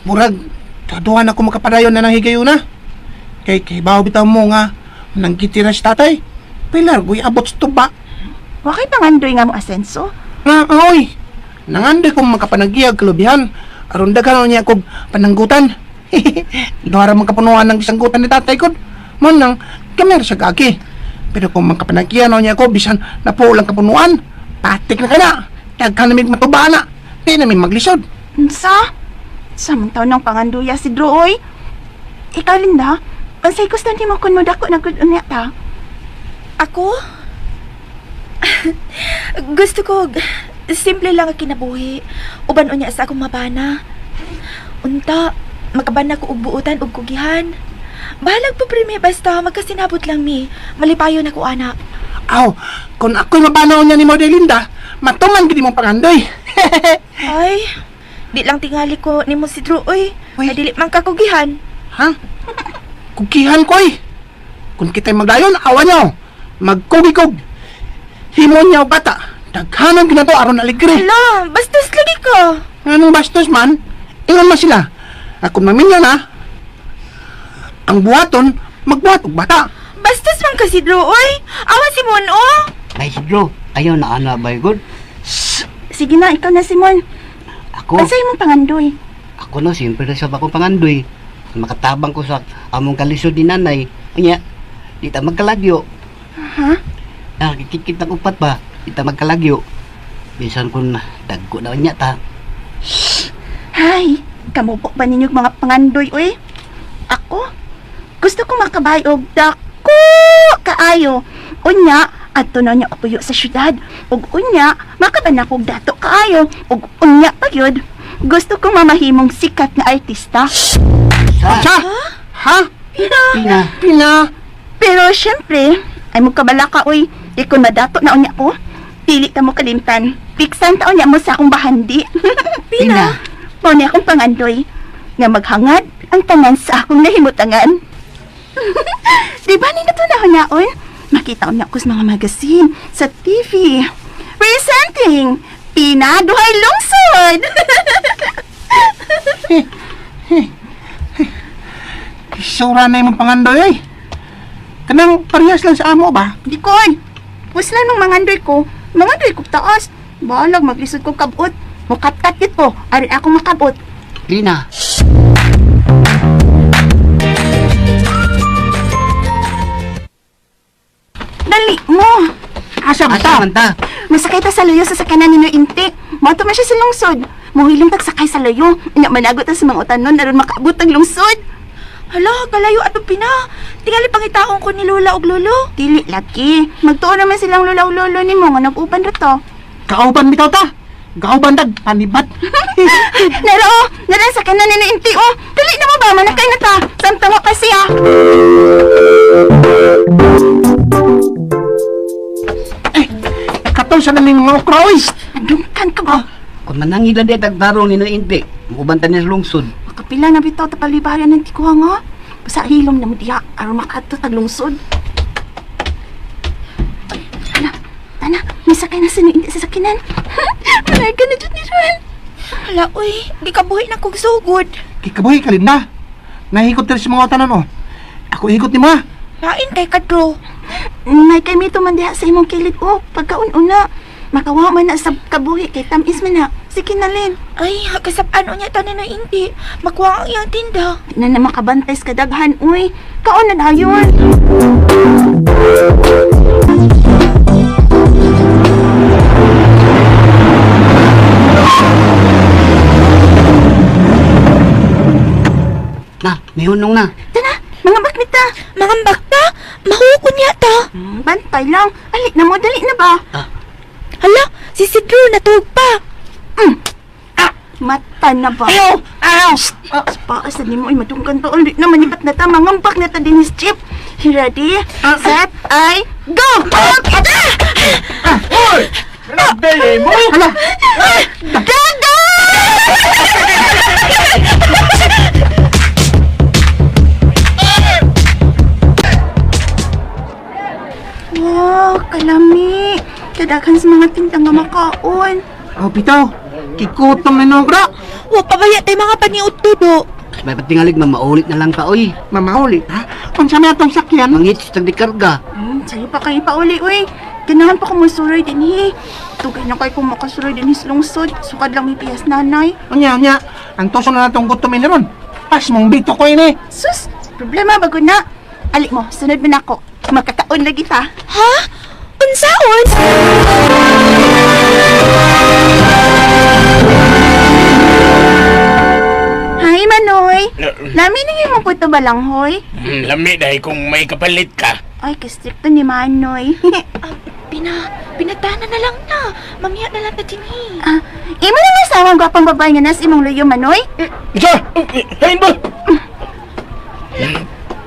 murag, kaduhan ako makapadayon na ng higayuna. Kay kay bawo bitaw mo nga, nang kitira si tatay. Pilar, guy abot sa tuba. Wa kay pangandoy nga mo asenso. Nga, oy, nangandoy kong makapanagiyag kalubihan. Aron daghan niya kog pananggutan. Duha ra man kapunuan ng isanggutan ni tatay ko. Mon nang kamer sa gagi. Pero kung makapanagyan niya ko bisan napulang kapunuan, patik na kana. Daghan na mig matuba na. Di na mi maglisod. Unsa? Sa man taon ng panganduya si Drew oy. Ikaw Linda, unsay gusto nimo kun modako na gud unya ta? Ako? Gusto ko, simple lang ang kinabuhi. Uban unya sa akong mabana. Unta, makaban na ko og buotan og kugihan. Bahalag po primi, basta magkasinabot lang mi. Malipayo na ko, anak. Aw, kung ako'y mabanaw niya ni Mode Linda, matuman gid mong pangandoy. Ay, di lang tingali ko nimo si Drew, oy. Uy. Ay, dili man kakugihan. Ha? Kugihan ko eh. Kung kita'y magdayon, awa niyo. Magkugikog. Himo niya og bata. Daghanan ginato aron aligre. Hala, bastos lagi ka. Anong bastos man? Ingon man sila, kung maminyo na, ang buhaton, magbuhat og bata. Bastos man ka, Sidro, oy. Awa si Mon, oh. Ay, Sidro, ayaw na ana bay good. Sige na, ikaw na Simon. Ako, Unsa imong pangandoy? ako no, siyempre na sa akong pangandoy. Makatabang ko sa among kalisod ni nanay. Unya, di ta magkalagyo. Ha? Ah, kikit ang upat ba? Di ta magkalagyo. Bisan kun dagko na unya ta. Hay, kamupo ba ninyo mga pangandoy, uy? Ako? Gusto ko makabay og dako kaayo. Unya, adto na niya kapuyo sa syudad. Ug unya, makaban ako og dato kaayo. Ug unya pa gyud. Gusto ko mamahimong sikat nga artista. Sa, Sa? Ha? Pina. Pina? Pero syempre, ay mo kabala ka oy, di ko madato na unya ko. Dili ta mo kalimtan. Piksan ta unya mo sa akong bahandi. Pina. Mao ni akong pangandoy nga maghangad ang tanan sa akong nahimutangan. Di ba nindot na hunaon? Makita unya ko sa mga magazine, sa TV. Presenting Pina Duhay Lungsod. Sura na imong pangandoy ay. Kanang parehas lang sa amo ba? Di ko ay. Puslan ng mangandoy ko. Mangandoy ko taas. Balag maglisod ko kabot. Mukatkat gid ko. Ari ako makabot. Pina. Dali mo. Asa ba Asa ta? man ta? Masakay ta sa luyo sa sakyanan ni Inti. Moto man siya sa lungsod. Muhilong tagsakay sa luyo. Nya managot ta sa mga utanon aron makaabot ang lungsod. Hala, kalayo ato Pina. Tingali pangitaon ko ni Lola og Lolo. Dili lagi. Magtuo naman silang lola ug lolo nimo nga nag-uban ra to. Kauban bitaw ta. Kauban dag panibat. Nara oh, nara sa sakyanan ni Inti oh. Dali na mo ba manakay na ta. Samtang wa pa siya. Katol sa naning mga okra oy. Adungkan ka ba? Kung manangila di tagtarong ni Inti, muuban ta ni sa lungsod. Makapila na bitaw ta palibaran ng tikuha nga. Basta hilom na mo diha aron makaadto tag lungsod. Ay, Tana, tana, may sakay na si Inti sa sakyanan. Malay ka na jud ni Ruel. Hala, oy. Gikabuhi na kog sugod. Kikabuhi kalinda. Nahikot diri sa mga utanon oh. Ako ikot ni ma. Lain kay kadro. May kay mito man diha sa imong kilid oh, pagkaun-una. Makawa man na sa kabuhi kay tamis man na. Sige na Lin. Ay, kasap-ano niya tanin na Inti. Makuha ang iyang tinda. Di na na makabantay sa kadaghan uy. Kaon na dayon. Na, mihunong na. Tana, mga baknita. Mga bakta, mahukon niya ta. Bantay lang. Ali na mo, dali na ba? Hala, si Sidro natuog pa. Ah, mata na ba? Ayaw! Ayaw! Paas na nimo ay madunggan pa ulit na manibat na ta mangambak na ta dinis chip. Ready, set, ay, go! Ah! Hala! Gago! Wow, kalami. Kadaghan sa mga tinda nga makaon. Oh, bitaw. Kikutom na nung okra. Wa pa baya tay mga paniud tudo. May patingalig mamaulit na lang pa oy. Mamaulit ha? Unsa may atong sakyan? Mangits tag dikarga. Sayo pa kayo pa uli, uy. Ganahan pa ko musuroy din, he. Tugay na kayo kung makasuroy din sa lungsod. Sukad lang may piyas nanay. Unya, unya. Ang tuso na natong gutom ini ron. Pas mong bito ko ini. Sus, problema bago na. Ali mo, sunod mo na ako. Makakaon lagi ta. Ha? Unsaon? Hi, Manoy. Lami na yung maputo ba lang, hoy? Lami dahil kung may kapalit ka. Ay, kastrikto ni Manoy. Pina, pinatana na lang na. Mangya na lang ta dinhi. Ah, imo na nga asawa ang gwapang babae nga nas imong luyo, Manoy? Isa! Hain ba?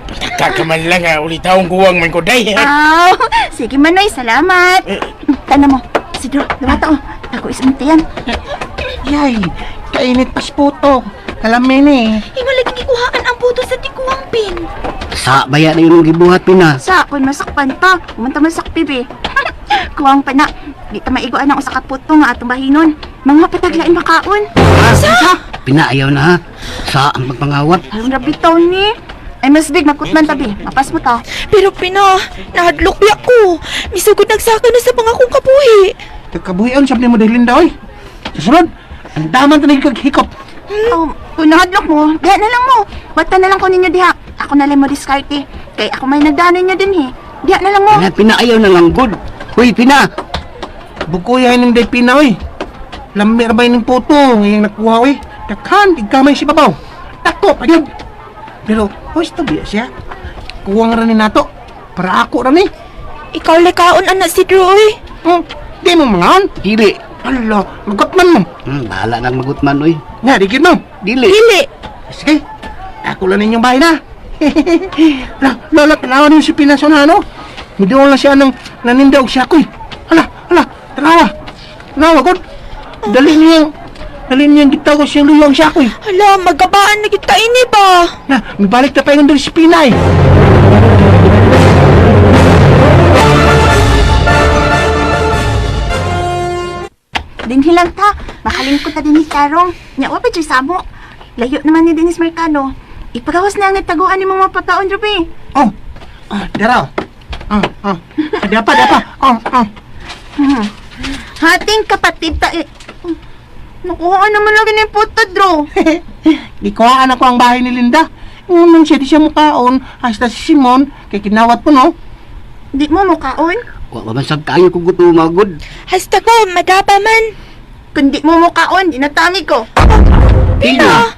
Pataka ka man lang ha. Ulitawang guwang man ko day ha. Aw, sige Manoy, salamat. Tana mo, Sidro, lumata oh. Ako isang tiyan. Yay! Kainit pas puto. Kalami ni. Imo lagi gikuhaan ang puto sa tikuang pin. Sa baya na yun ang gibuhat pina. Sa akon masakpan ta. Pumunta masakpi be. Kuwang pa na. Di ta maigo anang usa ka puto nga atong bahinon. Mga pataglain makaon. Sa? Pinaayaw na ha. Sa ang pagpangawat. Ang rabitaw ni. Ay, mas big, magkutman tabi. Mapas mo ta. Pero Pina, nahadlok biya ko. Misugod nagsaka na sa mga akong kabuhi. Tagkabuhion sab nimo dahil Linda oy. Sa sulod, ang daman ta hikop. Oh, kung nahadlok mo, diha na lang mo. Bata na lang ko ninyo diha. Ako na lang mo diskarte. Kay ako may nagdaanan niyo din eh. Diha na lang mo. Pina, pinaayaw na lang good. Hoy, Pina. Bukuya ning day Pina oy. Lami ra ba ning puto ngayong nakuha oy. Dakhan tigkamay si babaw. Tako pa gyud. Pero hoy to biya siya. Kuwang ra ni nato. Para ako ra ni. Ikaw lekaon anak si Drew oy. Di mo mangaon. Dili. Ala, magutman mo. Bahala nang magutman oy. Nga, di gid mo. Dili. Dili. Sige, ako lang ninyong bahay na. Lola, tanawa niyo si Pina Sonano. Midoon lang siya ng naninda og siya ko'y. Ala, ala, tanawa. Tanawa, god. Dali niyang gitago siyang luyong siya ko'y. Hala, magkabaan na kita ini ba? Na, mibalik na pa yung dali si Pina eh. Dinhi lang ta. Makalingkod ta din ni Tarong. Nya wa pa jud samok. Layo naman ni Dennis Mercado. Ipagawas na ang nagtaguan ni mga pagkaon, Ruby. Oh, dara. Ah, ah. Dapa, dapa. Oh, oh. Hating kapatid ta eh. Nakuhaan naman lagi ni puto, Drew. Gikuhaan ako ang bahay ni Linda. Ngunong siya di siya mukaon, hasta si Simon, kay kinawat po no. Di mo mukaon? Wa pa man sab kaayo kog gutuma good. Hasta ko, madaba man. Kung di mo mukaon, di natami ko. Pina!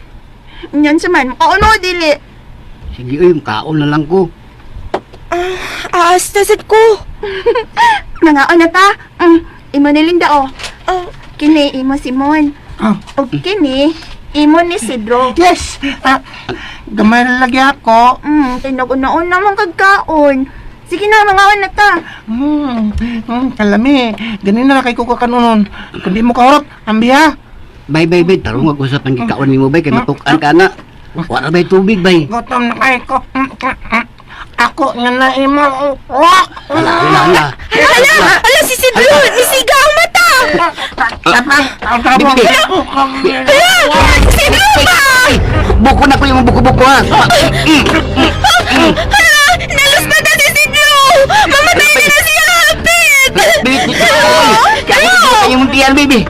Yan sa man, mukaon mo, dili. Sige oy, kaon na lang ko. Aasta sad ko. Nangaon na ta. Imo ni Linda, oh. Oh, kini imo Simon. Ah. O kini, imo ni Sidro. Yes! Ah, gamay na lagi ako. Tinag-una-una man kagkaon. Sige na, mangaon na ta. Kalami. Ganin na kay kuko kanunon. Kung di mo kahurot, ambi ha. Bay bay bay, tarong ako sa pangikaon nimo bay kay matuk-an ka na. Wa ra bay tubig bay. Gutom na kayo ko. Ako nga na imo. Ala, ala, ala. Hala, hala si Sidro, nisiga ang mata. Tapang, tapang. Hala, si Sidro ba? Buko na ko yung buko-buko ha. Hala, nalus na ta si Sidro. Mamatay na na siya, hapit. Baby, kaya yung tiyan baby.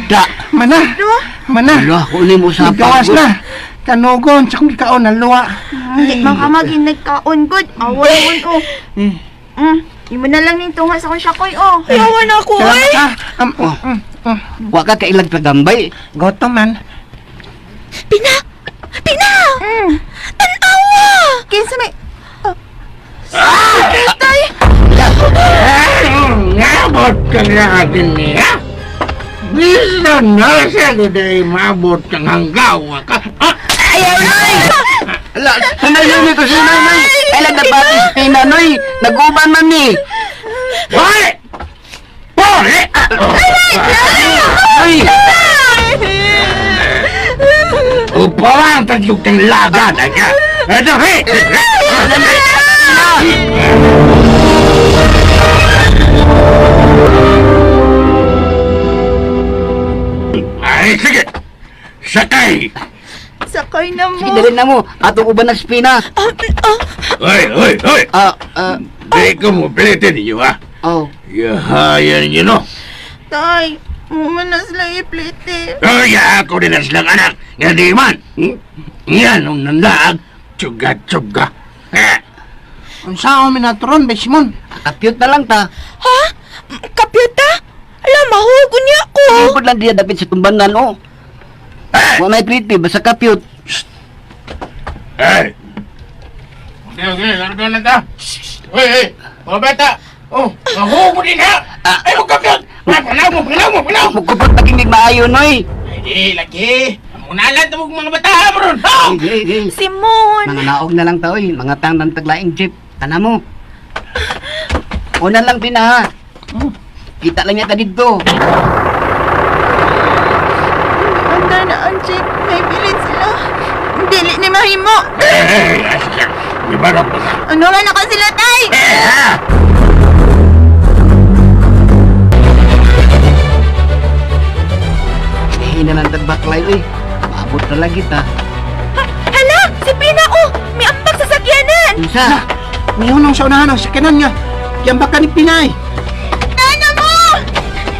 Da. Mana. Mana. Ala, ko ni mo sa Gawas na. Kanugon, sa kong gikaon, naluwa. Hindi man ka maging nagkaon, good. Awon, oh. Imo na lang ning tunga sa kong sakoy, oh. Yawan ako, Salamat oy. ha. Oh. Wa ka kailag tagambay. Gutom man. Pina! Pina! Tanawa! Kinsa may... Oh. Tatay! Ngabot ka na din niya. Bisan na siya today mabot kang hanggawa ka. Ah, Ayaw noy. Ala, sunay noy ko sunay noy. Ay lang dapat Pina noy. Naguban man ni. Hoy! Hoy! Ay! Upawan tagyog kang lagan ka. Ito, hey! Ay, sige! Sakay! Sakay na mo. Sige, dali na mo. Atong uban ng spina. Hoy, hoy, hoy! Ah, ah, Di ko mo pilitin ninyo, ha? oh. Yahayan ninyo, no? Tay, mo man na sila iplite. Kaya ako din ang silang anak. Nga di man. Yan ang nandaag. Tsuga-tsuga. Ha? Ang sao mi naturon, be Simon. Kapyot na lang ta. Ha? Kapyota? Ala, mahugo niya ako. Lingkod lang diya dapit sa tumbangan, oh. Wa may pliti, basta kapyot. Hey! Okay, okay. Laro na ta. Hoy, hoy. Mga bata. Oh, mahugo din ha. Ay, huwag kapyot. Panaw mo, panaw mo, panaw. Mugkupot na kinig maayo, noy. Ay, di, lagi. Munalan na mga bata, ha, bro. Ha? Hey, hey, hey. Simon! Mga naog na lang ta, oy. Mga tang ng taglaing jeep. Tana mo. Una lang pina, ha. Kita lang niya ta dito. Andar na ang jeep. May bilin sila. Dili ni mahimo. Hey, hey, hey. Di ba na? Ano nga na ka sila, tay? Eh, ha? baklay oy. Maabot na lang kita. Hala! Si Pina oh! May ambak sa sakyanan! Unsa? Mihunong sa unahan ang sakyanan nga. Giambak ka ni Pinay. Tana mo!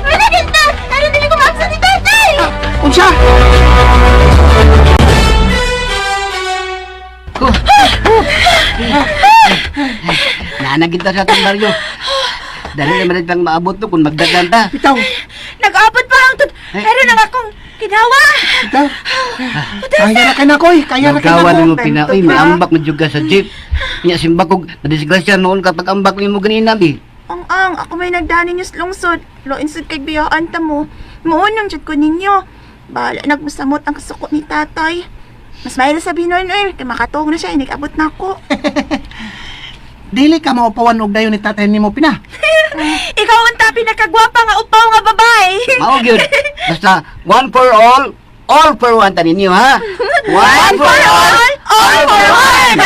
Wala dito! Ano dili ko maabsa ni tatay? Unsa? Naana kita sa atong baryo. Dali naman rin pang maabot to kung magdagan ta. Bitaw, Nag-abot pa ang tud. Pero nang akong ginawa. bitaw. Kaya na kay nakoy, kaya na kay Nagawa nako. nimo Pina, oy, may ambak man jud ka sa jeep. Nya simbak og nadisgrasya noon kapag ambak nimo ganina bi. Ang ang, ako may nagdani niyo sa lungsod. Loin sud kay biyaan ta mo. Muunong jud ko ninyo. Bahala nagmusamot ang kasuko ni tatay. Mas mahal sabihin nun eh, kay makatuog na siya, inikabot na ako. Dili ka maupawan og dayon ni tatay nimo Pina. Ikaw ang ta pinakagwapa nga upaw nga babae. Mao gyud. Basta one for all, all for one ta ninyo ha. One for all, all for one!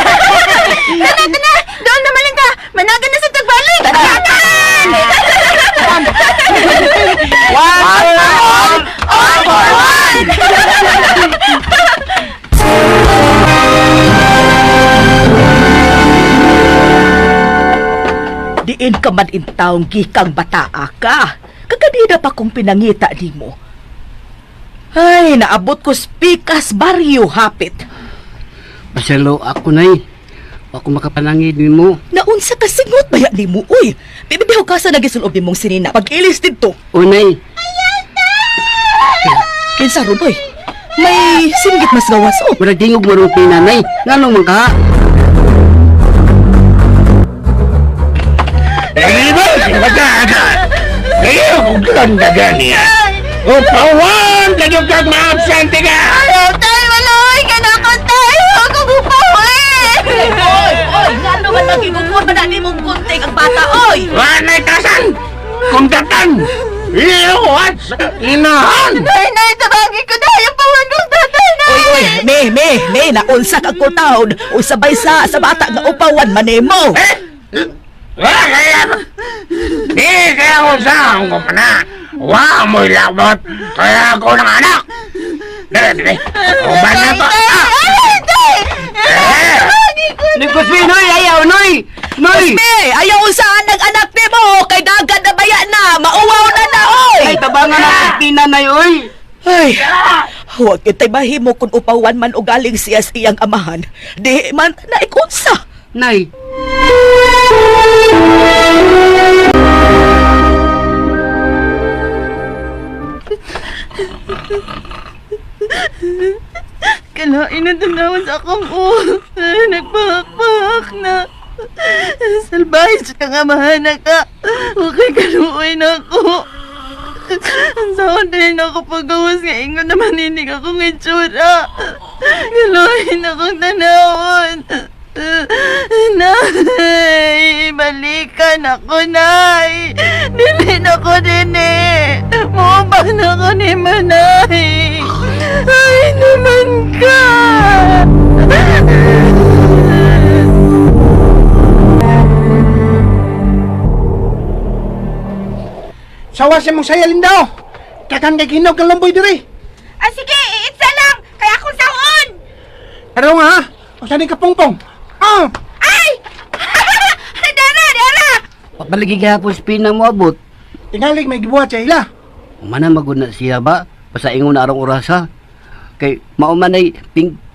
Tana, tana! Doon naman lang ka! Managan na sa tagbalik! Tanan! One for all, All for one! Diin ka man intawong gikang bataa ka. Kaganina pa kong pinangita nimo. Ay, naabot ko spikas baryo hapit. Paselo ako nay. Ako makapanangid nimo. Naunsa ka singot baya nimo, uy. Bibibiho ka sa nagisulob nimong sinina pag-ilis didto. Unay, Kinsa ron, uy? May singgit mas gawas, oh. murag tingog mo rong pinanay. Ngano man ka? Eh, ba? Magkaka! Eh, kung ganda ganiya. Upawan! Kanyang kag maabsente ka! Ayaw tayo, maloy! Ka na ako tayo! Ako gupawi! Oy, oy, ngano man magigukod man na nimong kunting ang bata, oy. Wanay tasan! Kundatan! Iwan! Inahan! Nay, nay, tabangin ko dahil pawan kong tatay, nay! Oy, oy, me, me, me, naunsa ka kutaon. Usabay sa bata nga upawan manemo. Eh? Wala kaya! Di kaya ko sa ang kumana! Wa mo'y labot! Kaya ako ng anak! Dere, dere! Uban na to! Ah! Ay, tay! Eh! Nagkusmi noy, ayaw noy. Noy. Me, ayaw usaan ng anak nimo kay dagan na baya na, mauwaw na na, oy. Ay tabangan na ang pinanay oy. Ay, huwag kita'y mahimo kung upawan man o galing siya sa iyang amahan. Di man na ikunsa. Nay, Kalain na tanawan sa akong ulo. Nagpahak-pahak na. Salbahe siya nga mahana ka. Okay, kaluoy na ako. Ang sahod din ako pagawas nga ingon na maninig akong itsura. Kaluoy na akong tanawon. Nay, balikan ako, Nay. Dili na ko din eh. Muubang na ko ni Manay. Ay, naman ka. Sawa sa mong saya Linda. oh. Takan kay hinog ang lamboy diri. Ah, sige, iitsa lang! Kaya akong saon! Pero nga ha, usa ni kapungpong. Ah! Ay! Dara, dara! Papalagi gihapon sa pinang mo abot. Tingalig may gibuhat sa ila. Umana magud na siya ba? Basta ingon na arong orasa. Kay mauman ay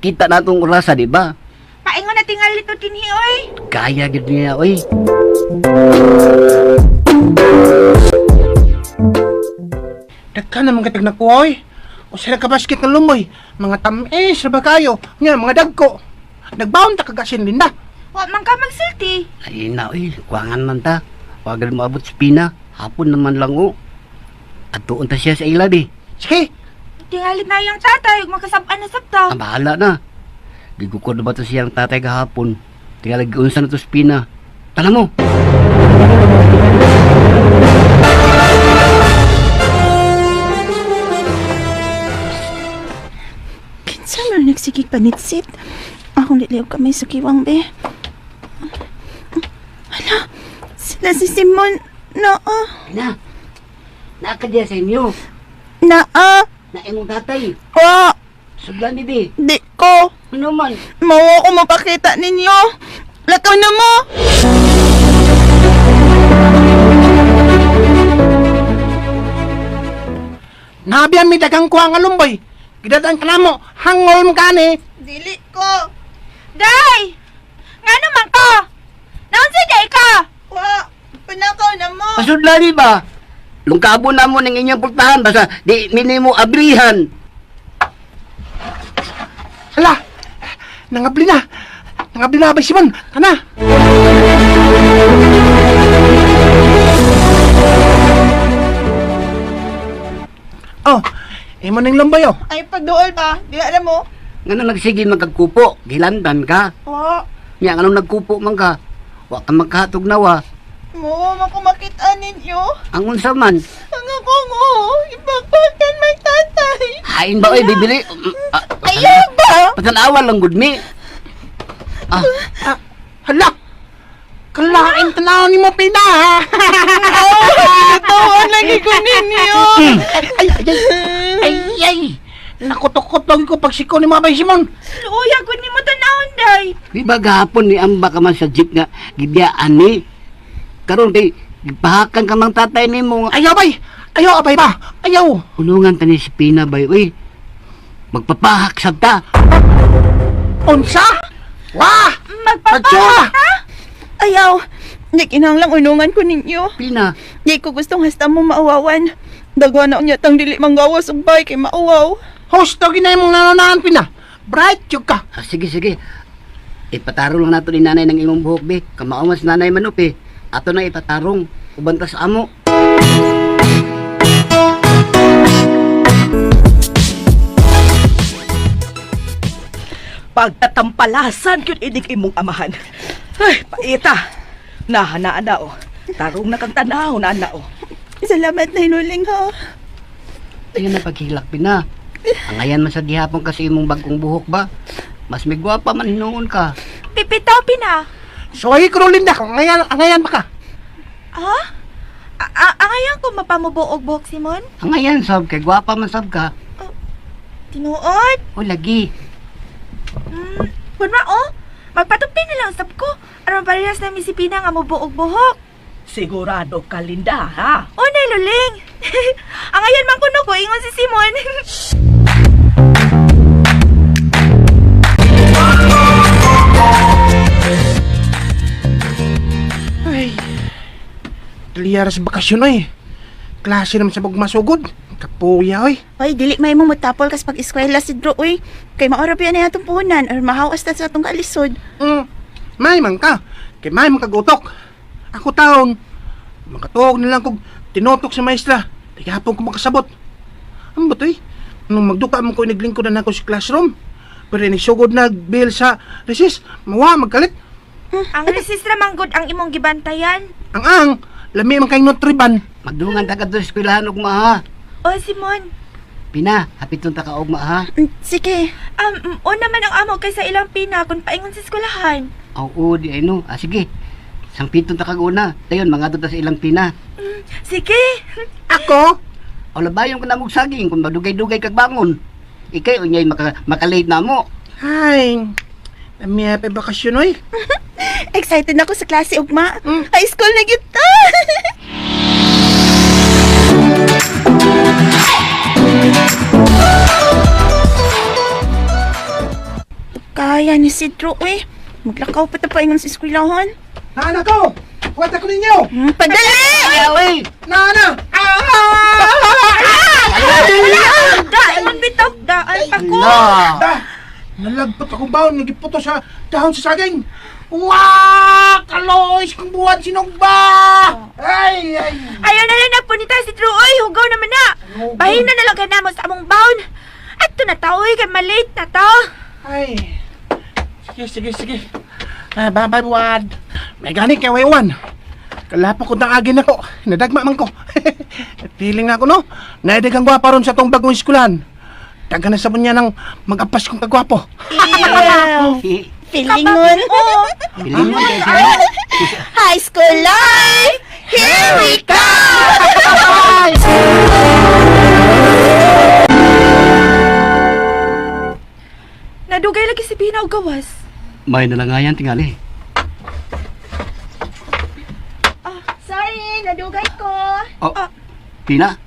kita na atong orasa, di ba? Paingon na tingali to dinhi, oy! Kaya gid niya, oy. Daghan naman katag nakuha oy. Usa ka basket ng lumoy. Mga tamis ra ba kayo? Nga mga dagko. Nagbaon ta kagasin Linda. Wa man ka magsulti. Ay na, oy, kuwangan man ta. Wag mo abot sa pina. Hapon naman lang, oh. At tuon ta siya sa ila, di. Sige, Tingali na yung tatay, ug makasab-an na sabta. Ang bahala na. Gigukod na ba to siyang tatay gahapon? Tingala giunsa na to sa pina. Tala mo! Kinsa man nagsigig panitsit? Akong liliw kamay sa kiwang be. Hala, sila si Simon. Naa, Pina! Nakadya sa inyo. naa. Na imong tatay. Wa, Sudlan ni bi. di ko. Ano man? Mawa ko mapakita ninyo. Lakaw na mo. Nabiyan mi dagang kuha nga lumboy. Gidadaan ka namo, hangol mo kani. Dili ko. Day! Nga naman ka? Naunsa day ka? Wa, panakaw na mo. Pasudlan ni ba? Lungkabo na mo ng inyong pultahan basta di minimo abrihan. Hala, nangabli na. Nangabli na ba Simon? Kana. Oh, imo ning lumboy oh. Ay, pagduol ba? Di alam mo. Ngano nagsige magkagkupo, gilandan ka. Wa, Nya ngano nagkupo man ka? Wa ka magkahatog nawa. mo man ko makita ninyo. Ang unsa man? Ang ako mo, ipagpakan may tatay. Hain ba oy bibili? Ayaw ba? Patanawa lang gud mi. Ah, Ah, hala. Kalain tanaw ni mo pina. Tawon lagi ko ninyo. Ay, ay, ay, ay, ay. Nakutok-kutog ko pagsiko ni mga bay Simon. Luya gud nimo tanawon, day. di ba gahapon ni amba ka man sa jeep nga gibiyaan ni? Karon kay gipahakan ka mang tatay nimo nga. Ayaw bay. Ayaw abay ba? Ayaw. Unungan ta ni si Pina bay oy. Magpapahak sab ta. Unsa? Wah! Magpapahak ta? Ayaw. Di kinahanglang unungan ko ninyo. Pina, Di ko gustong hasta mo mauwawan. Dagwa na unya tang dili manggawas og bay kay mauwaw. Husto ginay mong nanonahan pina. Bright yun ka. ah, sige sige. Ipatarong lang nato ni nanay ng imong buhok be. Kamao mas nanay manup eh. Ato na ipatarong uban ta sa amo. Pagtatampalasan kyud inig imong amahan. Ay, paita. Nahanaan na oh. Tarong na kang tanaw na na oh. Salamat na hinuling ha. Ayun na paghilak Pina. Angayan man sa gihapon kasi imong bagong buhok ba? Mas may gwapa man hinuon ka. Pipitaw pina. So ay ko Linda, angayan, angayan pa ka. Ha? Angayan ko mapamubo og buhok, Simon? Angayan sab kay gwapa man sab ka. Tinuod. O lagi. Kunwa oh. Magpatupi na lang sab ko. Aron parehas na mi si Pina nga mubo og buhok. Sigurado ka, Linda, ha? O nay luling. Angayan man kuno ko ingon si Simon. Ay. Dili sa bakasyon oy. Klase naman sa masugod. Kapuya oy. Oy, dili may mo mutapol kas pag-eskwela si Drew, oy. Kay maora pa na atong puhunan or mahawas ta sa atong kalisod. May man ka. Kay may man kagutok. Ako taon. Makatuog na lang kog tinutok sa maestra. Di hapon ko makasabot. Ang ba to'y? Nung magduka mo ko iniglingkod na ako sa classroom. Pero inisugod na bill sa recess, mawa magkalit. Ang resistra manggod ang imong gibantayan. Ang ang, lami man kayong nutriban. Magdungan ta kadto sa eskwelahan ugma ha. O Simon, Pina, hapiton ta ka ugma ha. Sige. Una man ang amo kaysa ilang Pina kung paingon sa eskwelahan. Oo, di ay no. Ah, sige. Sangpiton ta kag una. Dayon mga ta sa ilang pina. Sige. Ako, O labayon ko na mong saging kung madugay-dugay kag bangon. Ikay unyay maka makalate na mo. ay, lami pa bakasyon oy. Excited na ako sa klase ugma. High school na gyud ta. Kaya ni si Drew, eh. Maglakaw pa ta paingon sa eskwelahan. Naana ko! Huwag ko ninyo! Padali! Ayaw eh. Naana! Ah! Daan bitaw, daan pa ko. La. Da! Nalagpat akong baon, nagiputo sa dahon sa saging. Wah! Kalois kong buwan sinugba! Ay, ay! Ayaw na lang nagpunita si Drew, oy. Hugaw naman na. Bahina na lang ka namo sa among baon. Ato na ta, oy, kay malate na ta. Ay! Sige, sige, sige. Ah, bye-bye, buwan. May gani kay Waywan. Kalapo ko na agin ako. Nadagma man ko. Feeling na ako, no? Naidagang gwapa ron sa tong bagong eskulan. Daga na sa niya ng mag-apas kong kagwapo. Feelingon. Pilingon kay siya. High school life! Here we come! gawas? May nalangayan tingali. Sorry, nadugay ko. Oh, Pina?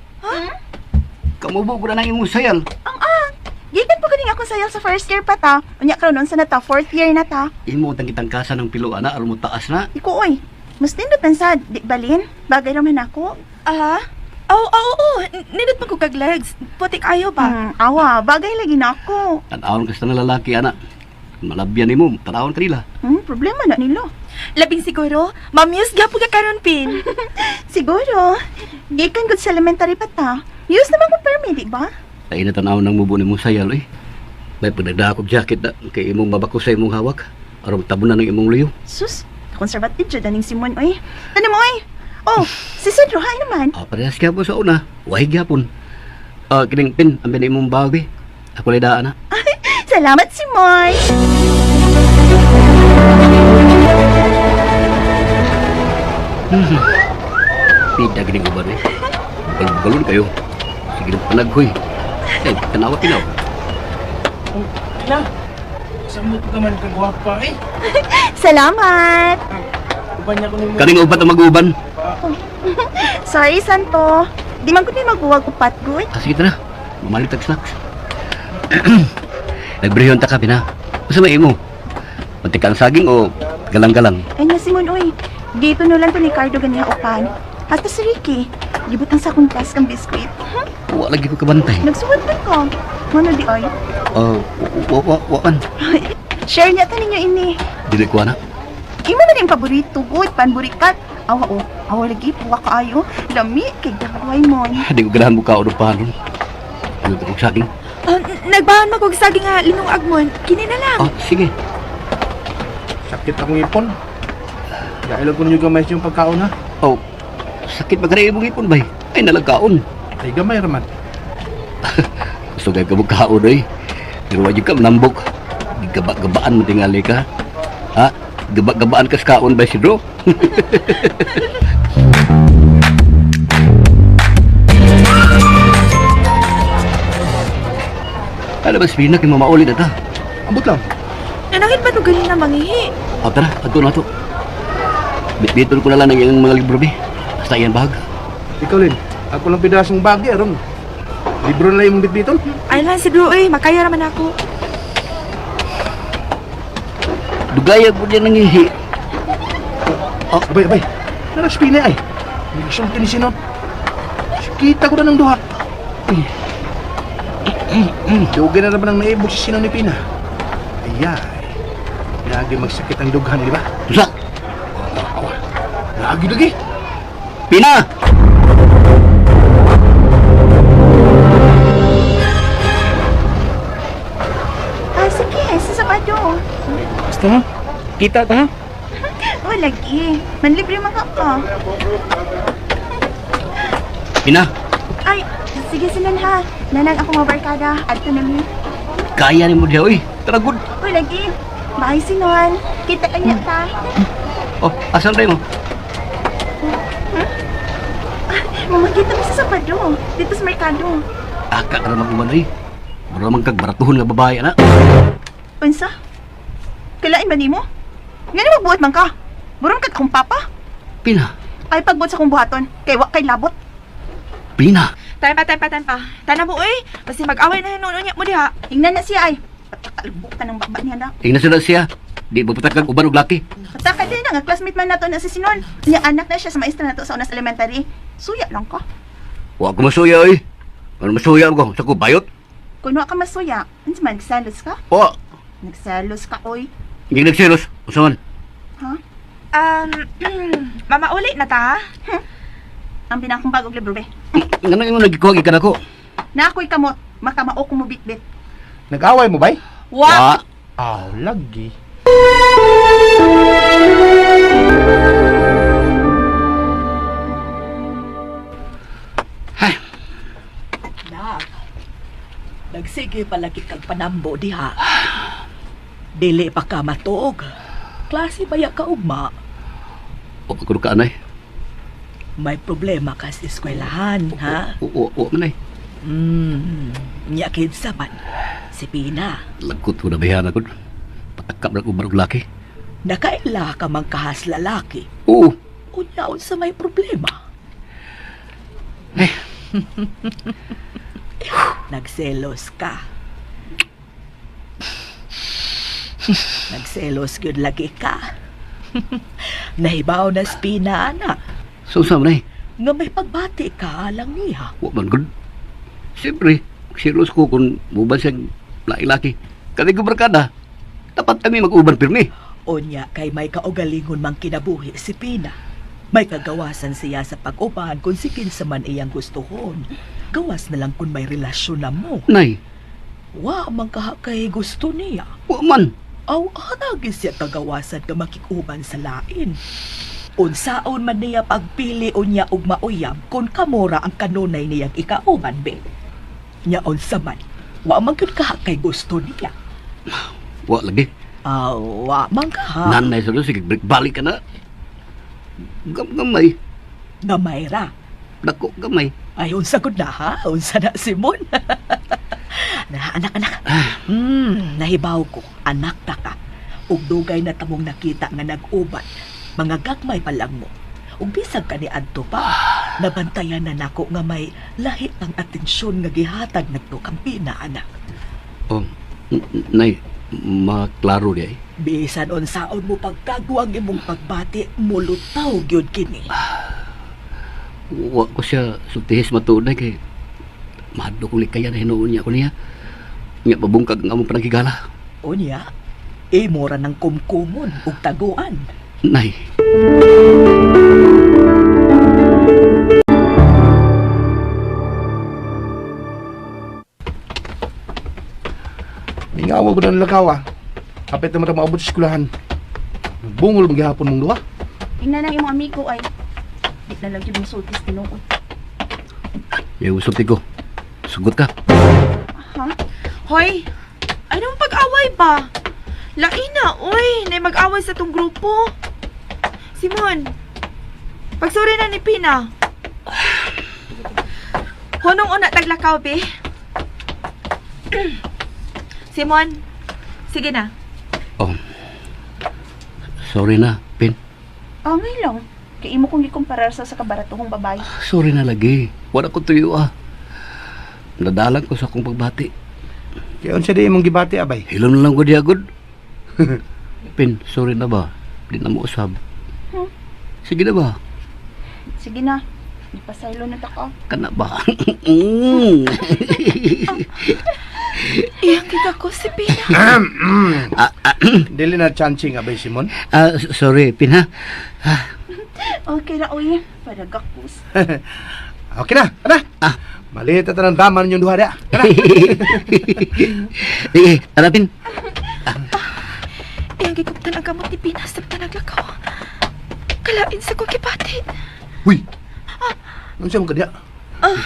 Kamubo ko na ng imong sayal. Ang ah, gikan po kaning akong sayal sa first year pa ta. Unya karon unsa na ta, fourth year na ta. Imo tang kitang kasa ng pilo ana aron mo taas na. Iko oy. Mas nindot man sad, di balin. Bagay raman ako. Ah? Oo, oo, oo. Nindot man ko kag legs. Putik ayo ba? Awa, bagay lagi na ako. Tanawon ka sa ng lalaki ana. Malabyan nimo, tanawon kanila. Problema na nila. Labing siguro, mamuse gyapon ka karon Pin. Siguro. Gikan gud sa elementary pa ta. Use naman ko permi, di ba? Ay na tanawon ng mubo nimo sayal oy. May pagdagdag jacket na kay imong mabako sa imong hawak. Aron tabunan ng imong luyo. Sus, conservative jud aning Simon oy. Tanim oy. Oh, si Sidro hay naman. Ah, parehas gyapon sa una. Wahi gyapon. Ah, kining pin, ang imong bag eh. Ako lay daan na. Salamat Simon. Pida gining uban eh. Balon kayo. Sige na panaghoy. Eh, tanawa pinaw. Pina, samot ka man kagwapa eh. Salamat. Uban niya ko nimo. Kaning ubat ang mag-uban. Sorry Santo. Di man ko ni magbuwag upat gud. Ah, sige tara. Mamalit tag snacks. Nagbriyon ta ka, Pina. Unsa may imo? Mantika ang saging o galang-galang? Ay nga Simon oy. Dito nulan to ni Cardo ganiha upan. Hasta si Ricky. Gibutang sa akong task ang biskwit. Wa lagi ko kabantay. Nagsuwat man ko. Mano di oy. Oh, wa wa wa man. Share niya ta ninyo ini. Dili ko ana. Imo man yung paborito gud, panburikat. Awa o, awa lagi puwa kaayo. Lami kay daway mo. Di ko ganahan mo kaon og panon. Ano og saging? Ah, nagbahan man kog saging nga linong agmon. Kini na lang. Oh, sige. Sakit akong ipon. Dahil ko ninyo gamay yung pagkaon ha. Oh, sakit ba kanay imong ipon bay? Ay nalagkaon. Ay gamay raman. Gusto kay ka kaon oy. Pero wa jud ka manambok. Gigaba-gabaan mo tingali ka. Ha? Gaba-gabaan ka sa kaon bay Sidro? Ano ba Spina kay mamauli na ta? Ambot lang. Nanangit ba to ganin na mangihi? O tara, adto na to. Bitbiton ko na lang ang iyang mga libro bi. Basta iyan bag. Ikaw Lin, ako lang pidasong bagay aron. Libro na lang imong bitbiton. Ay lang siguro oy, makaya raman ako. Dugayag po niya nangihi. Oh, abay, abay. Nara spina ay. Nagsulti ni Sinon. Kita ko na ng duha. Uy. Dugay na naman ang naibog si Sinon ni Pina. Ayay. Lagi magsakit ang dughan, di ba? Tusa! Awa. Lagi lagi. Pina! Ah, sige, sa Sabado. Basta ha? Kita ta ha? Oh, lagi. Manlibre man ka ka. Pina! Ay, sige Sinan ha. Nanang ako mga barkada. Adto na mi. Kaya ni mo diha oy. Tara good. Oh, lagi. Bye Sinon. Kita kanya ta. Oh, asan tayo mo? Mamakita mi sa Sabado. Dito sa merkado. Aka ka naman uman ri. Mura man kag baratuhon nga babae ana. Unsa? Kailain ba nimo? Ngano magbuot man ka? Burong kag akong papa. Pina, Ay pagbuot sa akong buhaton. Kay wa kay labot. Pina. Time pa, time pa, time pa. Tanan mo oy, basta mag-away na hinuon niya mo diha. Ingnan na siya ay. Patakalbutan ng baba niya na. Tingnan sila siya. Di ba patag kag uban og laki? Pataka din nga classmate man nato na si Sinon. Niya anak na siya sa maestra nato sa unas elementary. Suya lang ka. Wa ko masuya oy. Ano masuya ko sa ko bayot? Kuno ka masuya. Unsa man nagselos ka? Wa. Nagselos ka oy. Hindi nagselos. Unsa man? Ha? Mama uli na ta. Ang binakong bagong libro be. Ngano imong nagikuha gikan ako? Na ako'y kamot, makamao ko mo bitbit. Nag-away mo, bay? Wa. Aw, lagi. Nak, nagsige palagi kag panambo diha. Dili pa ka matuog. Klase ba ya ka ugma? Wa pa ko ka anay. May problema ka sa eskwelahan, ha? Wa wa man ay. Nya kinsa man. Si Pina. Lagkot ko na bayana ko. Patakap lang uban og laki. Nakaila ka mang kahas lalaki. Oo. Unya unsa may problema? Eh. Nagselos ka. Nagselos gyud lagi ka. Nahibaw na spina ana So unsa man ay? nga may pagbati ka lang niya. Wa man gud. Siyempre, serious ko kung muban siya laki-laki. Kami ko barkada. Dapat kami mag-uban pirmi. Unya kay may kaugalingon mang kinabuhi si Pina. May kagawasan siya sa pag-uban kung si kinsa man iyang gustuhon. Gawas na lang kung may relasyon na mo. Nay, Wa man kaha kay gusto niya. wa man. Aw, hatagin siya kagawasan ka makikuban sa lain. Unsaon man niya pagpili unya og mauyab kung kamora ang kanunay niyang ikauban be. Nya unsa man, wa man gyud kaha kay gusto niya. Wa lagi. Aw, wa man kaha. Nanay sa sige, balik ka na. Gamay. Gamay ra. Dako gamay. Ay, unsa gud na ha? Unsa na Simon? Na, anak, anak. Nahibaw ko. Anak ta ka. Ug dugay na tamong nakita nga nag-uban. Mga gagmay pa lang mo. Ug bisag ka ni adto pa, nabantayan na nako nga may lahi pang atensyon nga gihatag nagto kang Pina, anak. Oh, nay, maklaro di ay. Bisan unsaon mo pagkagwang imong pagbati, mulutaw gyud kini. Wa ko siya sultihis matuod na kay mahadlok kong likayan na hinuon niya ko niya. Nga pabungkag ang among panagigala. Unya, imo ra ng kumkumon ug taguan. Nay, Mingawa ko na nilakaw ah. Kapit naman ta maabot sa eskwelahan. Bungol maghihapon mong duha. Tingnan ang imong amigo ay. Di na lang yung sultis tinuod. yung sulti ko. Sugot ka. Ha? Hoy, anong pag-away ba? Lain na, uy, na mag-away sa tong grupo. Simon, pagsuri na ni Pina. Hunong una taglakaw, be. Simon, sige na. Oh. Sorry na, Pin. Ah, ngay lang. Kay imo kong gikumparar sa kabaratuhong babae. Sorry na lagi. Wala ko tuyo ah. Nadalang ko sa akong pagbati. Kaya unsa di imong gibati abay? Hilom na lang ko diya, good. Pin, sorry na ba? Di na mo usab. Sige na ba? Sige na. Di pa saylo na ta ka. Kana ba? Mm. Iyang kita ko si Pina. Dili na chancing abay Simon. Ah, sorry, Pin ha. Okay ra, uy. Para gakus. Okay na, ana. Ah. Maliit na tanang dama ninyong duha dia. Kana. Sige, tara Pin. Iyang gikuptan ang kamot ni Pina sa naglakaw. Kalain sa kong kipati. Huy. Unsa man ka diya?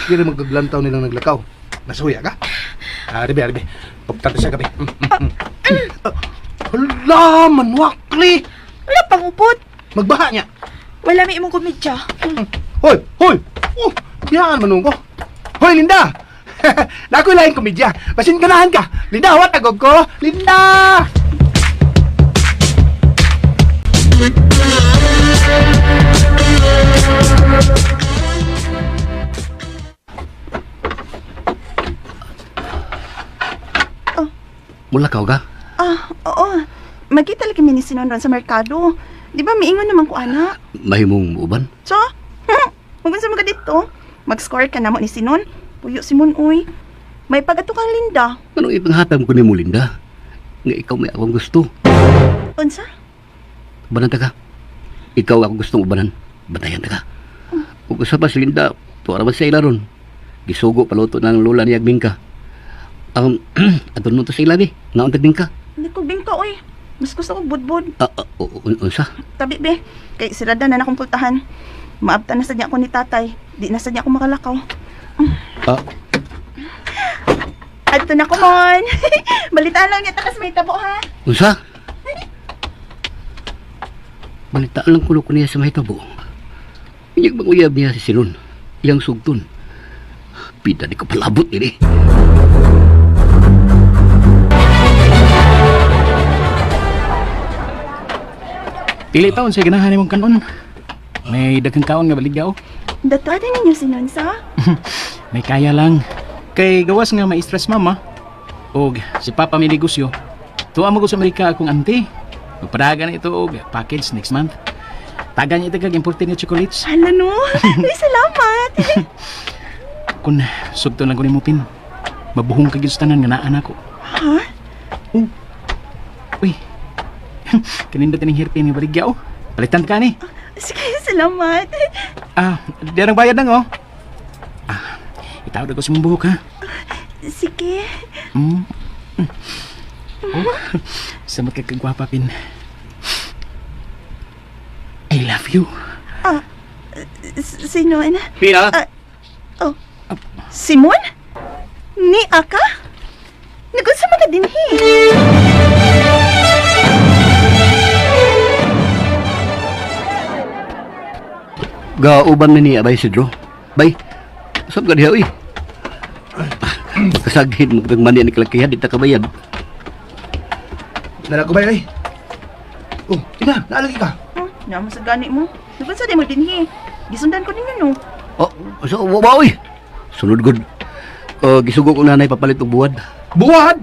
Sige rin magkaglantaw nilang naglakaw. Nasuya ka? Ah, ribe, ribe. Pagtata siya gabi. Ah, Hala, manwakli. Wala pang upot. Magbaha niya. Wala may imong komedya. Hoy, hoy. Oh, yan manung ko. Hoy, Linda. Nakoy laing komedya. Basin ganahan ka. Linda, wa tagog ko. Linda! Mulakaw ka? Ah, oo. Magkita lagi mi ni Sinon ron sa merkado. Di ba miingon naman ko ana? Mahimong uban? So, magunsa man ka dito. Mag-score ka na mo ni Sinon. Puyo Simon uy. May pagato kang Linda. Anong ipanghatag ko ni mo, Linda? Nga ikaw may akong gusto. Unsa? Ubanan ta ka. Ikaw ako gustong ubanan. Batayan ta ka. Ug usa pa si Linda, tuwa ra man sa ila ron. Gisugo paluto ng lola niya bingka. Aton mo to sa ila bi. Naon tag bingka? Hindi ko bingka uy. Mas gusto ko budbud. Ah, ah, unsa? Tabi be. Kay sirada na nakong pultahan. Maabta na sa niya ako ni tatay. Di na sa niya ako makalakaw. Ah, Adto na ko mon. Balitaan lang niya takas may tabo ha. unsa? Balitaan lang kuno ko niya sa mahitabo. Inyag bang uyab niya si Sinon? Iyang sugton. Pida di ko palabot ini. Pili taon sa ganahan nimong kanon. May daghang kaon nga baligya oh. Datuan ninyo si Nonsa? May kaya lang. Kay gawas nga ma-stress mama. Og si papa may negosyo. Tuwa mo ko sa Amerika akong auntie. Magpadagan na ito og package next month. Tagan niya ito kag imported nga chocolates. Hala no. Ay, salamat. Kun sugto lang ko nimo pin. Mabuhong ka gyud sa tanan nga naa nako. Ha? Oh. Uy. Kanindot ining hairpin nga baligya oh. Palitan ka ni. Sige, salamat. Ah, di ang bayad nang oh. Ah, itawag ko sa mong buhok ha. Sige. Oh, samot ka kagwapa, Pin. I love you. Ah, Sinon? Pina? Ah, oh. Simon? Ni Aka? Nagunsa man ka dinhi? Gauban na niya, bay, Sidro. Bay, saan ka diha, uy? Pagkasagin, magpagmani ni kalakihan, di ta kabayad. Nala ko ba, ay? Oh, ina, naalagi ka. Huh? Naman sa gani mo. Nagunsa di mo dinhi? Gisundan ko ninyo no. Oh, so, wa, uy. Sunod good. Gisugo ko nanay papalit og buwad. Buwad!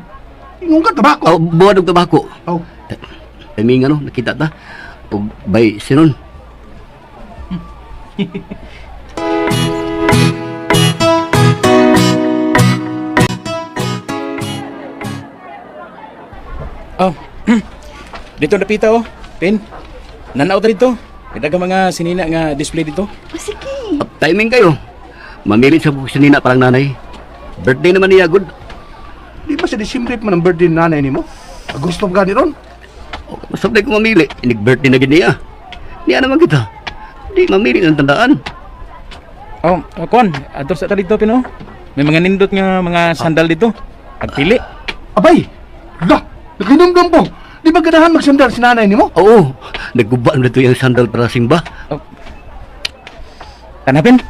Ingon ka, tabako. Oh, buwad og tabako. Oh. Timing ano, nakita ta. Og bay, sinon. Oh, dito napita oh. Pin, nanaw ta dito. May daghang mga sinina nga display dito. Oh, sige. Timing kayo. Mamili sa sinina parang nanay. Birthday naman niya, good. Di ba sa Disyembre pa man ang birthday ng nanay nimo? Agosto pa gani ron. Oh, Masabay ko mamili. Inig-birthday na gid niya. Niya naman kita. Di mamili ng tandaan. Oh, oh kon, adto sa ta dito, Pin oh. May mga nindot nga mga sandal dito. Pagpili. Abay! La! Nakinumdum po! Di ba ganahan magsandal si nanay nimo? Oo, nagguba na dito yung sandal para simba. Oh. Tanapin.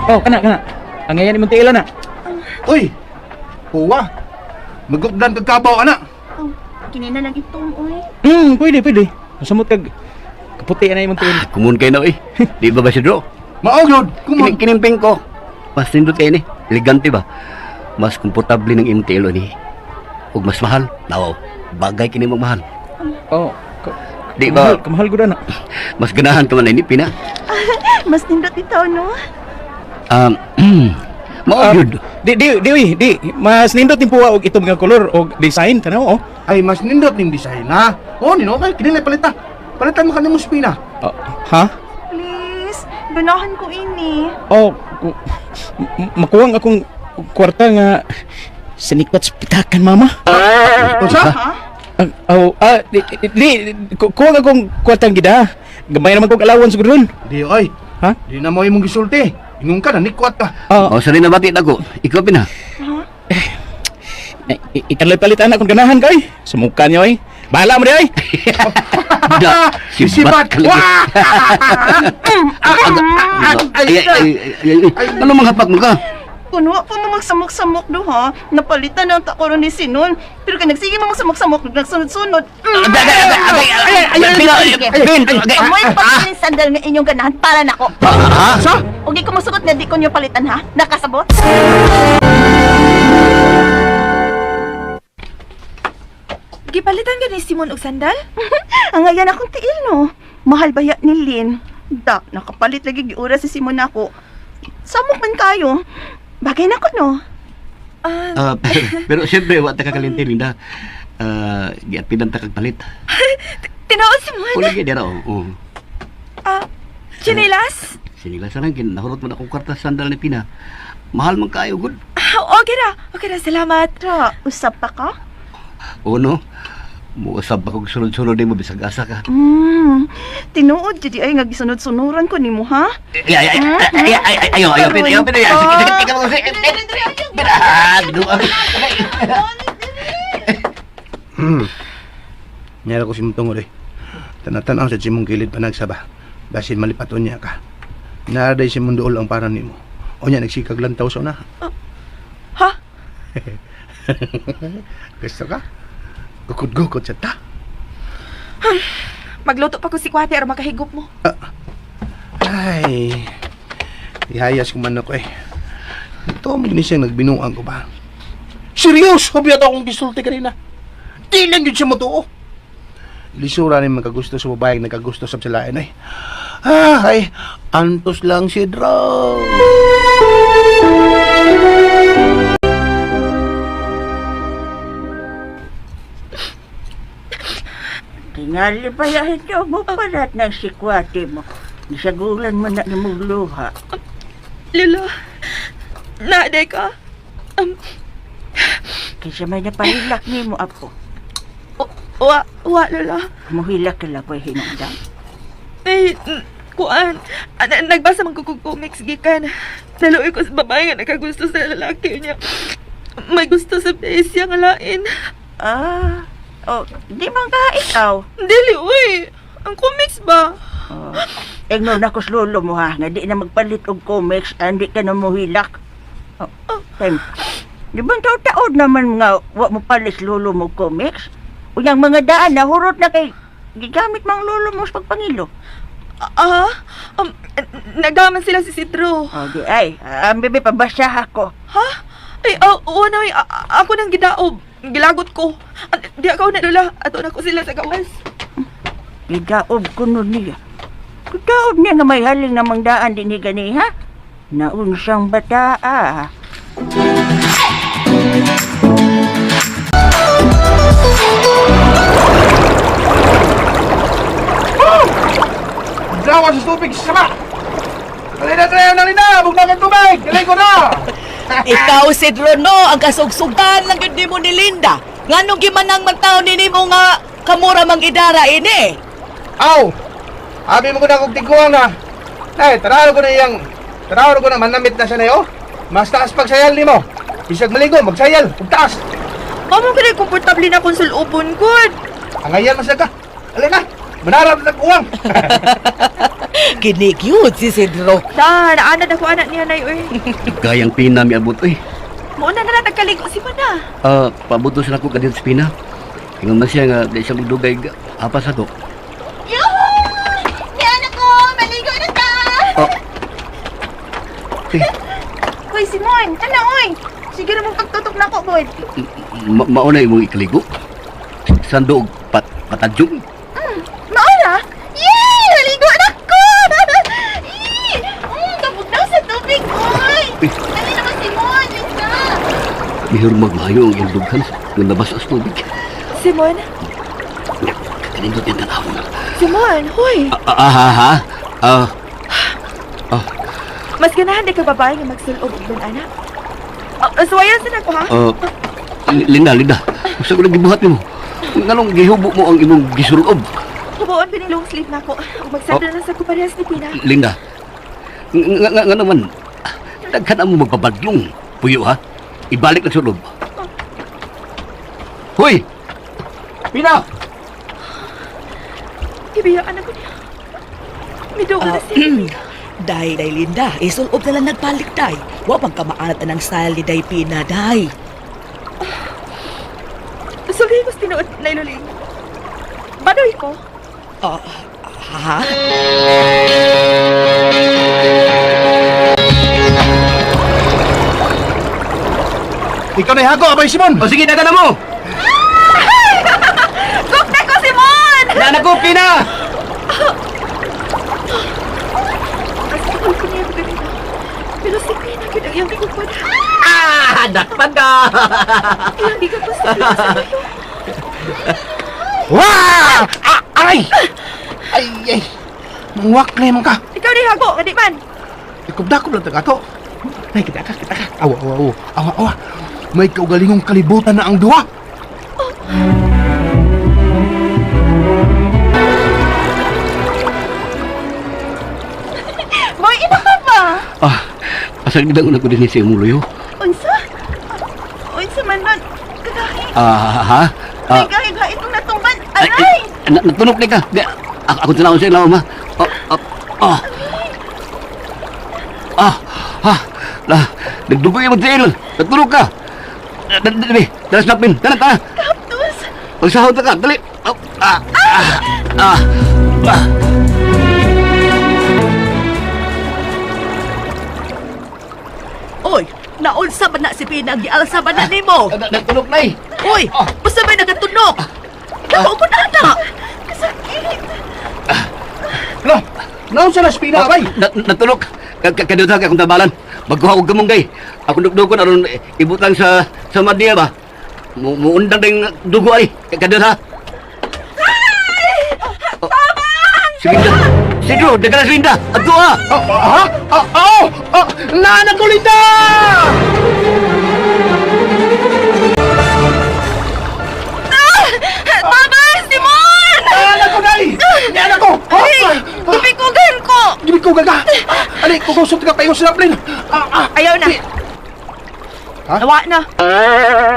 Oh, kana kana. Ang ngayon imong tiila na. Uy! Puwa! Magugdan kag kabaw, ana! Oh, kini na lang itong, oy. Pwede, pwede. Masamot kag kaputi na imong tiil. Kumun kayo na, eh. Di ba ba si Dro? Maog, Lord! Kumon! Kinimping ko. Mas nindot kayo ni. Elegante ba? Mas komportable ng imong tiilo ni. Ug mas mahal. Naw, bagay kini mong mahal. Oh, Di ba? Kamahal gud ana. Mas ganahan ka man ini pina. Mas nindot ito, no? Mao Ah, gyud. Di di di uy, di mas nindot ning puwa og itong mga kolor og design tanaw oh. Ay, mas nindot ning design, ha? Oo, nino, okay. Kinilay palita. Palitan mo kanimo spina. Oh, ha? Please, ganahan ko ini. Oh, makuwang akong kwarta nga sinikwat sa pitakan mama. Unsa? Ha? Ah, oh, ah, di, di, kuwang akong kwartang gida. Gamay naman kong allowance gud ron. Di, oy. Ha? Di na mo imong gisulti. Ingon ka na, nikwat ka. Oh, Oh, sari na bati nako. Ikaw pina. ikanlay palit anak kung ganahan kay. Sumuka niyo ay. Bahala mo di ay. Da, Sisibat! sibat ka lagi. Ay, ay, ay, ay, ay. Ano mga hapak mo ka? Kuno pa mo magsamok-samok do ha. Napalitan ang takoro ni Sinon. Pero kay nagsige mo magsamok-samok, nagsunod-sunod. Ay, ay, ay, ay, Amoy pa rin sandal nga inyong ganahan para nako. Ha? Sa? Og di ko musugot nga di ko niyo palitan ha. Nakasabot? Gipalitan ka ni Simon og sandal? Ang ayan akong tiil no. Mahal ba ni Lynn? Da, nakapalit lagi giura si Simon nako. Samok man kayo. Bagay nako no. Ah, Ah, pero siyempre, wa ta kakalinti, Linda. Ah, giapidan ta kag palit. tinuod Simon. Uli gyud dira, oh. Oh. Ah, chinelas? Sinila sa lang, nahurot man akong kwarta sa sandal ni Pina. Mahal man kayo, good. Ah, okay ra. Okay ra, salamat. Ra, usap pa ka? Oo, no? Muusab ako sunod-sunod mo, bisag asa ka. Tinuod jud ay nga gisunod-sunuran ko nimo ha. Ay, ay, ay, ay, ay, ay, ayaw, ayaw, Pina, ayaw, Pina, ayaw, sige, sige, ikaw, sige, Pina, ah, ginuwa. Nyara ko si mong tungod, eh. Tanatan sa simong kilid panagsaba. Basin malipaton niya ka. Naraday si mong duol ang para nimo. O niya, nagsikag lantaw sa una. Ha? Gusto ka? Gukod-gukod sa ta. Magluto pa ko si Kwate aron makahigop mo. Ay, ihayas ko man ako eh. Ito, mo ni siyang nagbinuang ko ba? Seryoso, biyata akong gisulti kanina. Di lang yun siya matuo. Lisura ni magkagusto sa babaeng nagkagusto sa lain ay. Ah, ay, antos lang si Draw. Tingali pa yahin daw mo parat ng sikwate mo. Gisagulan mo na ni mong luha. Lolo, naaday ka. Kaysa may napahilak ni mo, apo. Wa, wa, Lola. Muhilak ka lang ko'y hinungdam. Ay, kuan. Nagbasa man ko kog comics gikan. Naluoy ko sa babae nga nakagusto sa lalaki niya. May gusto sa face nga lain. Ah, oh, di man ka ikaw. Dili, uy. Ang comics ba? Oh. Igno na ko sa lolo mo ha, nga di na magpalit og comics, andi ka na muhilak. Oh, time. Di ba taon-taon naman nga wa mo palit lolo mo comics? Unyang mga daan na hurot na kay gigamit mang lolo mo sa pagpangilo. Ah, nagdaman sila si Citro. Oh, di ay, ang bebe pabasa ako. Ha? Ay, oh, oo na, uy. Ako nang gidaob. Gilagot ko. Di ako na, Lola. Ato na ko sila sa gawas. Gidaob ko nun niya. Gidaob niya nga may haling namang daan din ni gani, ha? Naunsang bata, ah. Drawa sa tubig sa sama! Alina, Treo, nalina! Bugna kang tubig! Dali ko na! Ikaw, Cedro, no, ang kasugsugan lang yun mo ni Linda. Nganong gimanang magtaon ni nimo nga kamura mang idara ini. Aw! Abi mo ko na kog tiguang na. Ay, tanawar ko na iyang... Tanawar ko na manamit na siya na yo. Mas taas pagsayal nimo. Bisag maligo, magsayal. Ug taas. Mamo ka na komportable na kung sulubon, good. Angayan man siya ka. Alina, manarap na kuwang. Kinigyud si Cedro. Ta, naanad ako anak niya, nay, uy. Gayang Pina mi abot oy. Mauna na lang nagkaligo si Mana. Ah, paabot sa nako kadto sa Pina. Ingon man siya nga di siya magdugay apas ato. Yuhu! Ni anak ko, maligo na ta! Oh. Eh, Hoy, Simon, kana oy! Sige na mong pagtutok na ko, boy. mauna imong ikaligo. Sando og patadjong. Mauna? Yay! Naligo na ko! Ih! Kabugnaw sa tubig, oy! Uy. Dali naman, Simon! Lisa! Mihor magmayo ang iyong dughan nga nabas sa tubig. Simon? Kanindot yung tanawon. Simon, hoy! Ah, ah, ha, ha? Ah, ah, Mas ganahan di ka babae nga magsulob og anak. Suwayan sa nako, ha? ah, Linda, Linda. Gusto ko lang gibuhat nimo. Nganong gihubo mo ang imong gisulob? Hubuon pa ni long sleeve nako. Ug magsando na sa kuparehas ni Pina. Linda, nga, nga, nga naman, daghan ang mo magpabadlong. Puyo ha? Ibalik na sulob. Hoy! Pina! Ibiyaan ako niya. Midugo na siya. Day, day, Linda, isulob na lang nagbalik, day. Wa pang kamaanat ang style ni Day Pina, day. Sulhi ko sa tinuod na iluling. Badoy ko. Ah, ha? Ikaw na hago, abay Simon! O sige, dagan na mo! Gugna ko, Simon! Nana ko, Pina! Asa ko niya ganito. Pero si Pina, gyud ang iyang gigukod. Ah! Dakpan ka! Iyang gigukod sa Pina sa iyo. Wah! Ah, aray! Ay, ay! Mangwak na mo ka. Ikaw ni Hago, kadi man. Ikubdakop lang taga to. Ay, kita ka, kita ka. Awa, awa, awa. Awa, awa. May kaugalingong kalibutan na ang duha. Boy, ina ka ba? Ah, asan gid ang ko din sa imong luyo? Unsa? Unsa man nun? Kagahi. Ah, ha? Ah, Ay, gahi-gahi itong natumban. ay, Aray! ay, natunok ni ka. Di, ako tinawag sa ilaw, ma. Oh, oh, oh. Ah, ah, la, nagdugoy mo tiil. Natulog ka. Dali, dali. Dali, snapin. Tana, tana. Kaptos! Pagsahod na ka. Dali. Oh, ah, ah, ah, ah. Oy, naunsa ba na si Pina? Gialsa ba na nimo? Nagtunok na eh. Uy, basta ba nagatunok? Dako ko na na. Kasakit! Lo, naon sa Pina, bay? Natulok. Kadutag akong tabalan. Magkuha og kamunggay. Akong dugdugon aron ibutang sa madya ba. Muundang ding dugo ay. Kadutha. Tabang! Si Linda. Sidro, dagala si Linda. Adto ah. Ha? Ah, oh! Ah, nana ko, Linda! Tabang! Simon! Nana ko, day! Nana ko! Ay! Gibikugan ko! Gibikugan ka! Ali, kugusot ka pa yung snaplin! Ayaw na. Ha? Nawa na.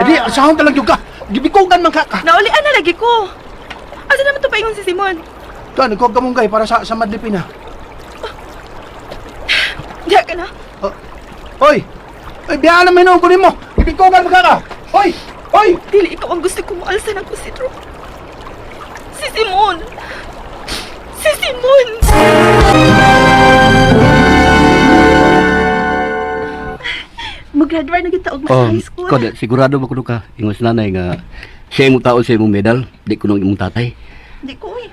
Di, sahon talang yung ka! Gibikugan man ka! Naulian na lagi ko. Asa naman to paingon si Simon? Tuan, nagkuha kamunggay para sa Madlipina. Diya ka na. Hoy! Hoy, biya na may kunin mo! Gibikugan man ka! Hoy! Hoy! Dili ikaw ang gusto ko maalsa ng kusidro. Si Simon! Si Simon! Mag-graduate na kita og mas high school. Kod, sigurado ba kuno ka? Ingon si nanay nga siya imong tao sa imong medal, di kuno ang imong tatay. Di ko eh.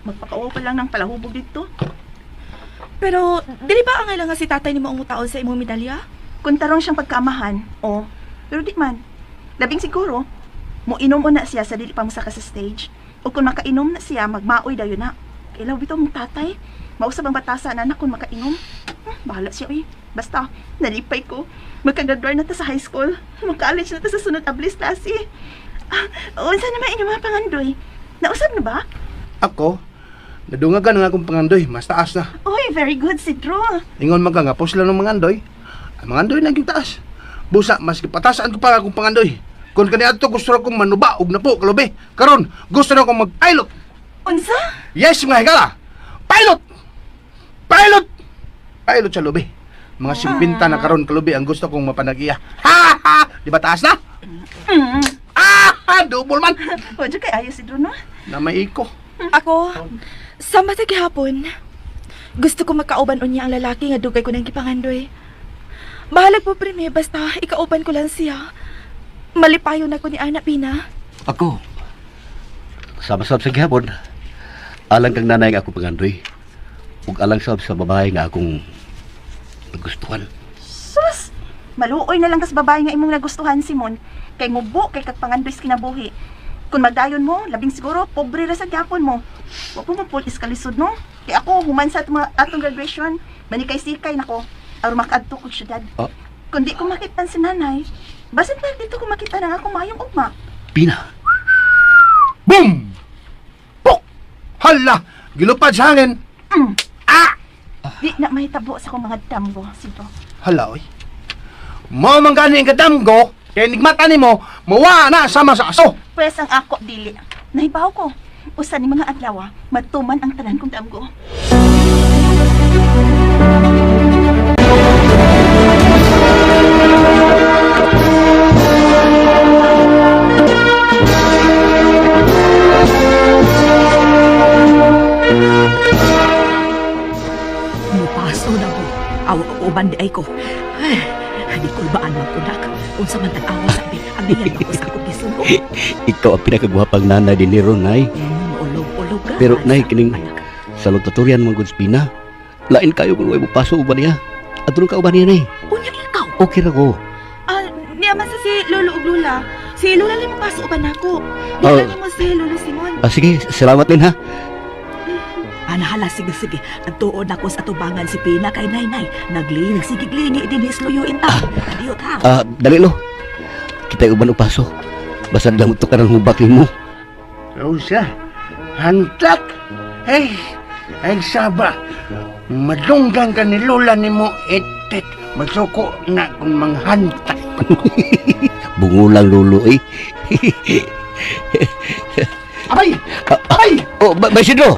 Magpakauwa pa lang ng palahubog dito. Pero, dili ba angay lang nga si tatay nimo ang mutaon sa imong medalya? Kung tarong siyang pagkaamahan, oh. Pero di man. Labing siguro, moinom na siya sa dili pa mosaka sa stage. O kung makainom na siya, magmaoy dayon na. Kailaw bitaw mong tatay. Mausab ang batasa na anak kung makainom. Bahala siya eh. Basta, nalipay ko. Magka-graduate na ta sa high school. Magka-college na ta sa sunod ablis klase. Ah, unsa naman inyong mga pangandoy? Nausab na ba? Ako, nadungagan ang akong pangandoy, mas taas na. Uy, very good, Sidro. Ingon man ka nga, post lang ng mga andoy. Ang mga andoy naging taas. Busa, mas gipatasan ko pa akong pangandoy. Kung kaniadto gusto na kong manuba og napo kalubi. Karon, gusto na kong mag-pilot. Unsa? Yes, mga higala. Pilot! Pilot! Pilot sa lubi. Mga 50 na karon kalubi ang gusto kong mapanagiya. Ha ha! Di ba taas na? Ah! Double man! Wadyo kay ayos, Sidro, no? Na may iko. Ako, sa matag gihapon, gusto ko makauban unya ang lalaki nga dugay ko nang gipangandoy. Bahalag po prime, basta ikauban ko lang siya. Malipayo na ko ni Ana Pina. Ako, sama-sama sa gihapon. Alang kang nanay nga ako pangandoy. Ug alang sab sa babae nga akong nagustuhan. Sus! Maluoy na lang kas babae nga imong nagustuhan, Simon. Kay ngubo kay kag pangandoy sa kinabuhi. Kung magdayon mo, labing siguro, pobre ra sa gyapon mo. Wa po mo pulis kalisod, no? Kay ako, human sa atong graduation, manikay-sikay nako, aron makaadto kog syudad. Ah. Kung di ko makita si nanay, basin pa dito ko makita na akong mayong ugma. Pina, Boom! Pok! Hala! Gilupad sa hangin. Ah! Di na mahitabo sa akong mga damgo, Sidro. Hala, oy. Mao man gani ang kadamgo, kay nigmata nimo, muwa na sama sa aso. Pwes ang ako dili. Nahibaw ko. Usa ni mga adlaw, matuman ang tanan kong damgo. Mupaso na ko. Awa ko uban di ay ko. Ay, di kulbaan man kunak. Unsa man tan-awa sa abi, abiyan ako sa akong gisugo. ikaw ang pinakagwapang nanay din ni Ron, nay. Ulog-ulog ka. Pero nay, kining salutatorian mga goods Pina. Lain kayo kung mo paso uban niya. At ka uban niya, nay. Unya ikaw. Okay ra ko. Ah, niya man sa si Lolo ug Lola. Si Lola lang mapasok ba nako? Di Oh. lang mo si Lolo Simon. Ah, sige, salamat din ha. Anahala, sige, sige. Nagtuon ako sa tubangan si Pina kay Nainay. Nagli, nagsigiglingi din isluyuin ta. Adiyot ha. Ah, dali lo. Kita uban og paso. Basta lang to ka ng hubak nimo. Rosa, hantak. Ay, ay saba. Madunggan ka ni Lola nimo etet. Masuko na kung manghantak. Bungulang lulo eh. Abay! Abay! Oh, ba Isidro.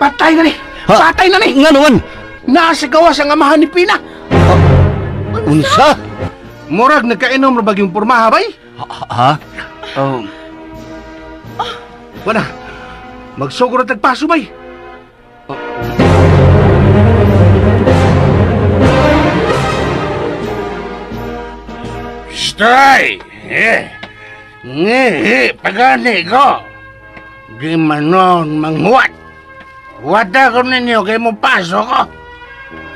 Patay na ni! Ha? Patay na ni! Nga naman. Nasa gawas ang amahan ni Pina! Unsa? Murag nagkainom ra bag yung pormaha bay? Ha? Oh, Wala. Magsugod na tagpaso bay. Stay! Eh! Ngihi, pagani ko! Di manon manghuwat. Wata ko ninyo kay mo paso ko.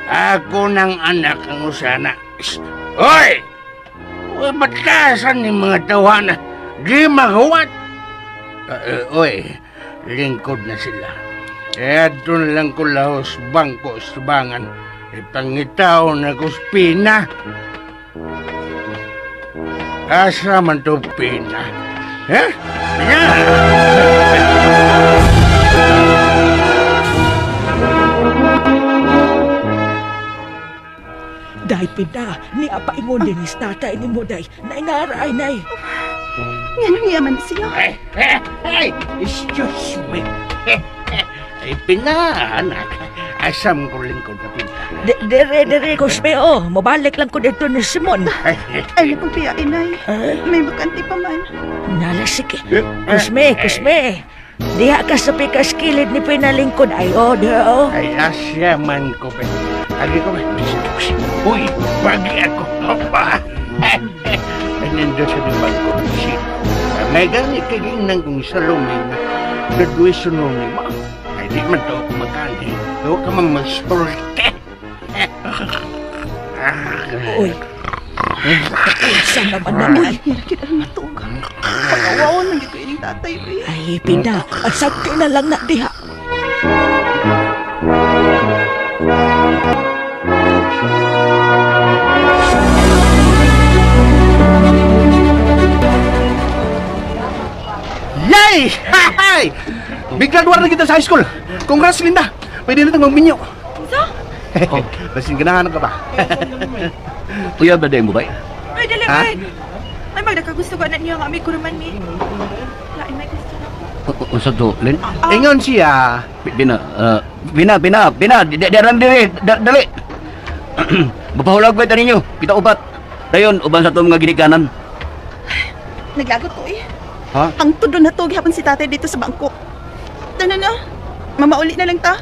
Ako ng anak ang usana. Shh! Hoy! Uy, batasan ni mga tawana. Di maghuwat. Uy, lingkod na sila. Eh, doon lang ko lahos bangko sa bangan. Ipangitaw na ko sa pina. Asa man to pina? Eh? Pina! Day Pina, ni apaingon din is tatay ni mo day. Nainara ay nay. Nganong yaman siya? Ay, eh, ay, excuse me. Ay, pina, anak. Asam ko lingkod na pina. Dere, dere, Cosme, oh. Mabalik lang ko dito ni Simon. Ay, napagpiya, inay. May bakante pa man. Nala, sige. Cosme, Cosme. Diha ka sa pikas kilid ni Pinalingkod. Ay, oh, diha, oh. Ay, asya man ko, be. Agi ko, be. Uy, bagi ako. Opa. Ay, nandun sa di bangko. May gani kaging kong salumay na graduation mo ni mo. Ay, di man to ako magani. Huwag ka mang magsorte. Uy. Unsa naman na, uy. Hirap ang matug. Pagawaon man gyud ko ining tatay, uy. Ay, Pina, at sakti na lang na diha. Yay! Hay! Bigla duwar na kita sa high school. Congrats, Linda. Pwede na itong magminyo. So? Oh. Basin ganahan ka ba? Uyab na mo bay? Ay, dali, Ha? ay. Ay, magdakagusto ka na niyo ang amigo raman mi. Lain may gusto na ko. Unsa to, Lin? Ingon siya. Bina, Bina, Bina, Bina, di di- di- diri, dali. Mapahulag ba ito ninyo? Kita upat. Dayon, uban sa itong mga ginikanan. Naglagot ko eh. Ha? Ang tudo na to gihapon si tatay dito sa bangko. Tana na. Mamauli na lang ta.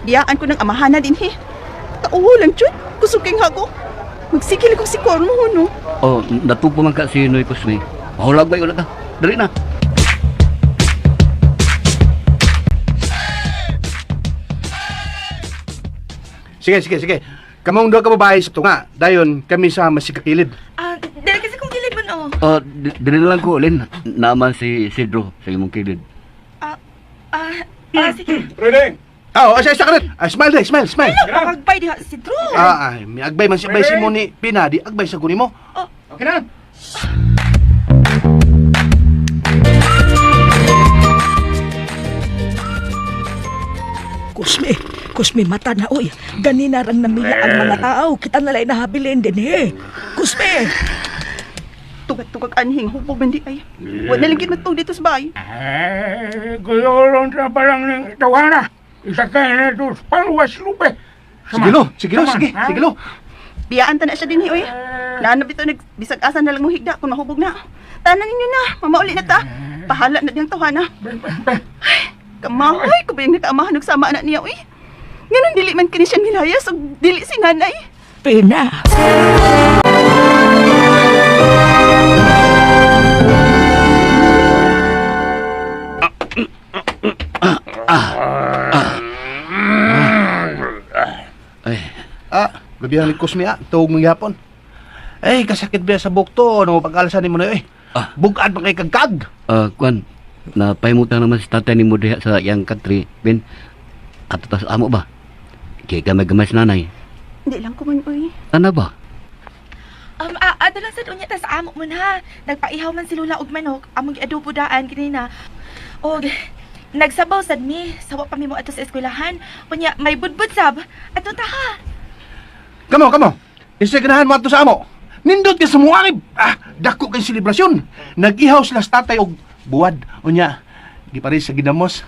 Biyaan ko ng amahana din he. Tauho lang chud. Kusog kay hago. Magsikil ko si Cormo no. Oh, natupo man ka si Noy Cosme. Mahulag ba yun ka? Dali na. Sige, sige, sige. Kamong duha ka babae sa tunga. Dayon kami sa masikakilid. Ah, dali kasi kung gilid man, oh. Oh, dili na lang ko, Lin. Naaman si Sidro sa imong kilid. Ah, ah, sige. Ready? Ah, oh, isa, isa ka rin. Ah, smile day, smile, smile. Ano, pakagbay diha si Drew. Ah, ay, may agbay man si agbay si mo ni Pina, di agbay sa guni mo. Okay na. Cosme, Cosme, mata na, oy. Ganina rang namila ang mga tao. Kita na lang nahabilin din, eh. Cosme! Tugag-tugag anhing hubog man di ay. Wa na lang gid matug dito sa bahay. Ay, gulong na palang ng tawana. Isa ka na ito, palwas lupe. Sige lo, sige lo, sige, sige lo. Biyaan ta na siya dinhi oy. Naanap dito nag bisag asa na lang mo higda kung mahubog na. Tanan ninyo na, mamauli na ta. Pahala na diyang tawhana. Ay, kamahoy ko ba yung nakaamahan og sama na niya oy. Nganon dili man kini siya nilayas og dili si nanay. Pina! Ay, Ah, gabihan ni Cosme ah, tuog mong gihapon. Ay, kasakit biya sa bukto, no pag-alasan nimo na eh. Ah. Bugad pa kay kagkag. Kwan, napahimutan naman si tatay ni mo diha sa iyang country. Ben, ato tas amo ba? Kaya gamay-gamay sa nanay. Hindi lang ko man oy. Ana ba? Ano lang sad unya ta sa amo man ha. Nagpaihaw man si Lola og manok, among giadobo daan kanina. Og nagsabaw sad mi, sawa pa mi mo ato sa eskwelahan. Unya may budbud sab. Ato ta ha. Kamo, kamo. Isa ganahan mo ato sa amo. Nindot kay sa muarib. Ah, dako kay selebrasyon. Nag-ihaw sila sa tatay og buwad. Unya, gipares sa ginamos.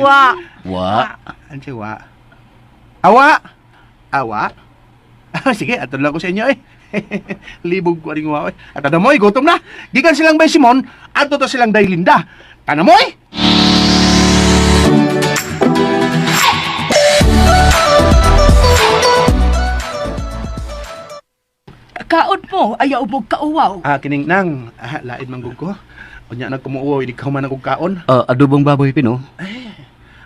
Wa. Wa. Ano siya, wa? Awa! Awa? Ah, sige, ato lang ko sa inyo eh. Libog ko aning waoy. At adamoy, gutom na. Gikan silang bay Simon, adto to silang day Linda. Tanamoy! Kaon mo, ayaw mo kauwaw. Ah, kining nang, ah, lain manggug ko. Unya nagkumuuwaw, hindi ka man akong kaon. Ah, adobong baboy pino.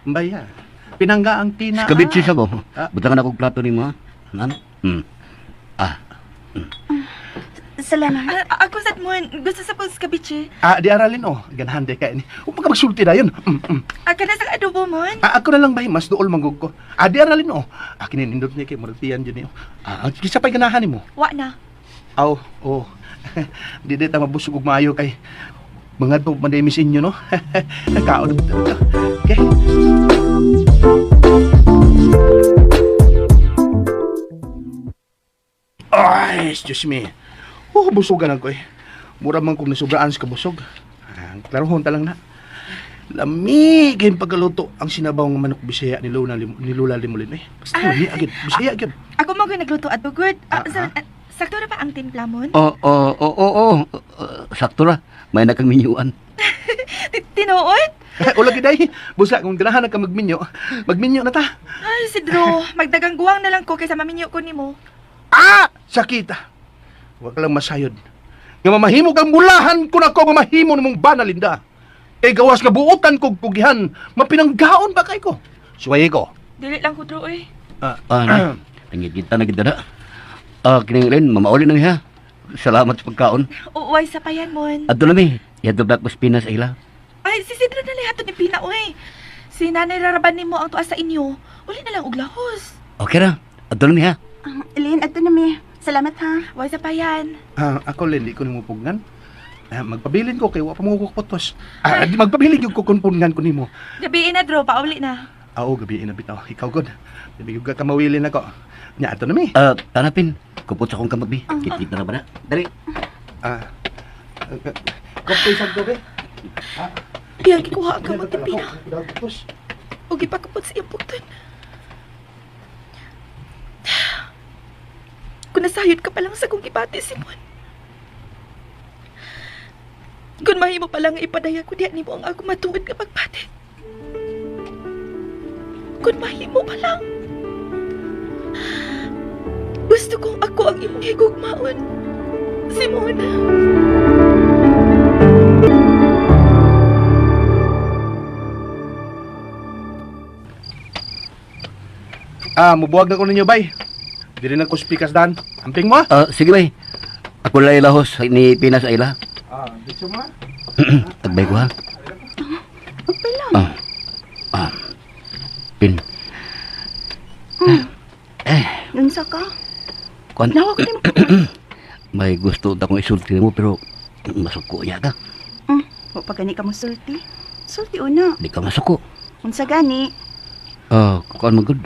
Mbaya. Pinangga ang tina. Kabit siya ko. Ah. Butangan akong plato nimo ha. Nan? Hmm. Ah, Salamat. Ah, ako sad mo, gusto sa pag kabiche. Ah, di aralin oh. Ganahan di ka ini. Upang ka magsulti dayon. Ah, kana sa adobo mon. Ah, ako na lang ba mas duol manggug ko. Ah, di aralin oh. Ah, kininindot niya kay murag tiyan jud niyo. Ah, kisa pa'y ganahan nimo. Wa na. Aw, oh. Di di ta mabusog og maayo kay mga to mandemis inyo no. Kaon. Okay. Ay, excuse me. Oh, busugan ako eh. Mura man kong nasubraan sa kabusog. Ah, klarohon ta lang na. Lami kayong pagkaluto ang sinabaw ng manok Bisaya ni Lola ni Lola Limulin eh. Basta lami agad, Bisaya agad. Ako mo gyud nagluto ato good. Ah, Ah, sa, ah, sakto ra ba ang timpla mon? Oo, oo, oo, oo. Sakto ra. May nakang minyuan. Tinuod? Ula giday, busa kung ganahan na ka magminyo, magminyo na ta. Ay, Sidro, magdagang guwang na lang ko kaysa maminyo ko nimo. Ah! Sakita. Huwag lang masayod. Nga mamahimo kang mulahan ko na ko mamahimo nimong bana Linda. Kay gawas nga buotan kog kugihan, mapinanggaon ba kay ko? Suwaye ko. Dili lang ko Dro eh. Ah, Ah, na. Nangigita na gid na. Ah, kining Len, mamauli na niya. Salamat sa pagkaon. Uway sa payan mon. Adto na mi. Yadto Black Boss Pinas ila. Ay, si Sidro na lang hatod ni Pina oy. Si Nanay raraban nimo ang tuwa sa inyo. Uli na lang og lahos. Okay ra. Adto na mi ha. Lin, ato na mi. Salamat ha. Way sa payan. Ah, ako Lin, di ko nimo pugnan. Ah, magpabilin ko kay wa pa mo ko kutos. Ah, di magpabilin gyud ko kun pugnan ko nimo. Gabiin na Dro, pauli na. Ah, oo, gabi na bitaw. Ikaw god. Gabi gyud ka mawilin ako. Nya ato na mi. Ah, tanapin. Kupot sa akong kamot bi. Kitita na ba na? Dali. Ah. Kopi sa gabi. Iyang gikuha ang kamot ni Pina. O gipakapot sa iyang pugton. Kung nasayod ka pa lang sa kong gibati, Simon. Kung mahimo pa lang ipadaya ko diya nimo ang ako matuod nga pagbati. Kung mahimo pa lang. Gusto kong ako ang imong higugmaon. Simon. Ah, mubuwag na ko ninyo bay. Dili na ko speakers dan. Amping mo. ah. Ah, sige bay. Ako lang ilahos ni Pinas ila. Ah, dito mo. Agbay ko ha. Okay lang. Ah. Ah. Pin. Eh, Unsa ka? kuan. Nawa ko nimo. May gusto ta kong isulti mo pero masuko niya ka. Wa pa gani ka mo sulti. Sulti una. Di ka masuko. Unsa gani? Ah, kuan man gud.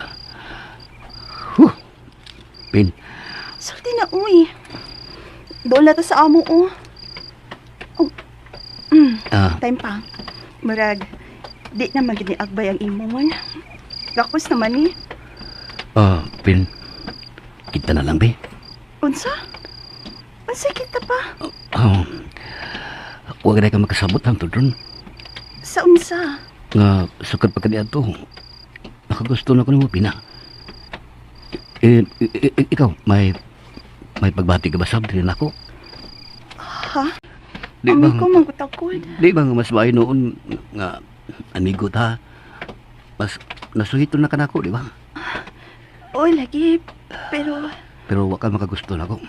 Huh. Pin. Sulti na uy. Dola ta sa amo oh. Oh. Ah, Time pa. Murag di na magini agbay ang imon. Lakos naman ni. ah, Pin. Kita na lang be. Unsa? Unsa kita pa? Oh. Huwag na ka makasabot ang tudron. Sa unsa? Nga sukad pa kaniadto. Nakagusto na ko nimo Pina. Eh, ikaw, may pagbati ka ba sab diri nako? Ha? Di ba? Ami ko manggutakod. Di ba nga mas maayo noon nga amigo ta? Mas nasuhito na ka nako, di ba? Oy, lagi. Pero Pero wa ka makagusto nako.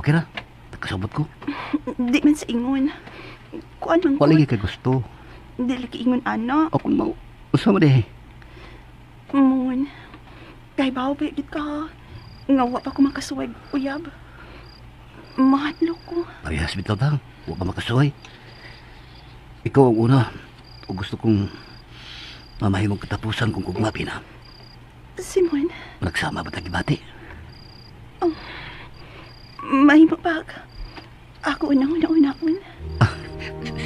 Okay ra. Kasabot ko. di man sa ingon. Kuan man ko. Wala lagi kay gusto. Di lagi ingon ana. Ako mau usa mo di. Mon. Kay bawo ba gid ka? Nga wa pa ko makasuway uyab. Mahadlok ko. Parehas bitaw ta. Wa ka makasuway. Ikaw ang una. O gusto kong mamahimong katapusan kung kugma, Pina. Simon, Nagsama ba tayong gibati? mahimo pag ako unang una-unaon.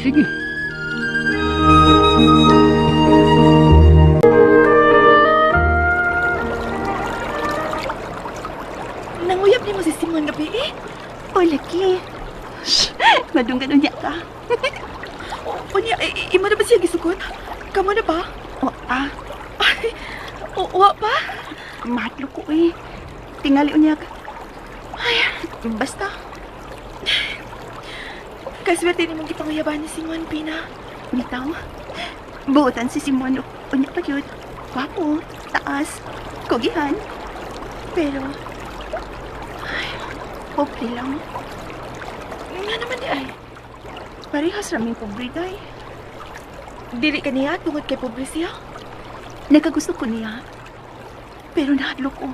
Sige. Nanguyab nimo si Simon gabi eh. lagi. Shh, madunggan unya ka. Unya, imo na ba siya gisugot? Kamo na ba? O, ah, Ay, wa pa? Mahadlok ko eh. Tingali unya ka. Ay, basta. Kaswerte nimong gipanguyaban ni Simon, Pina. Bitaw. Buotan si Simon. Unya pa yun. Gwapo, taas, kugihan. Pero, ay, pobre lang. Nga naman di ay. Parehas raming pobre day. Dili ka niya tungod kay pobre siya. Nagkagusto ko niya. Pero nahadlok ko.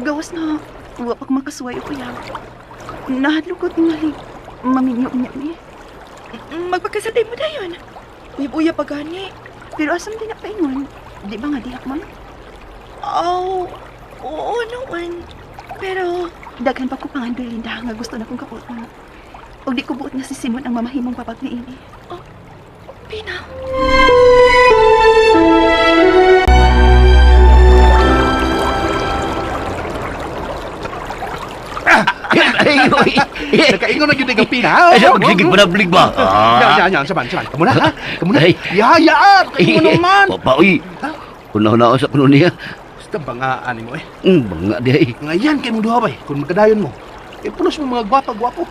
Gawas na, wa pa ko makasuway o uyab. Nahadlok ko tingali. Maminyo niya ni. Magpakasal mo dayon. Uyab-uyab pa gani. Pero asam din na paingon. Di ba nga dihak man? Aw, oo noon. Pero, Daghan pa ko pangandoy, Linda, nga gusto na kong kaputon. Og di ko buot nga si Simon ang mamahimong babag ni ini. Pina. Ay, oy. Nakaingon na gyud ang pina. Ay, sa magsigig panablig ba? Yan, yan, yan. Saban, saban. Kamu na, ha? Kamu na. Ay. Ya, ya. Kaingon naman. Papa, uy. Una-una sa kuno niya. Basta bangaan mo eh. Banga di ay. Ngayan kay mong duha bay. Kung magkadayon mo. Eh, pulos mo mga gwapa, gwapo.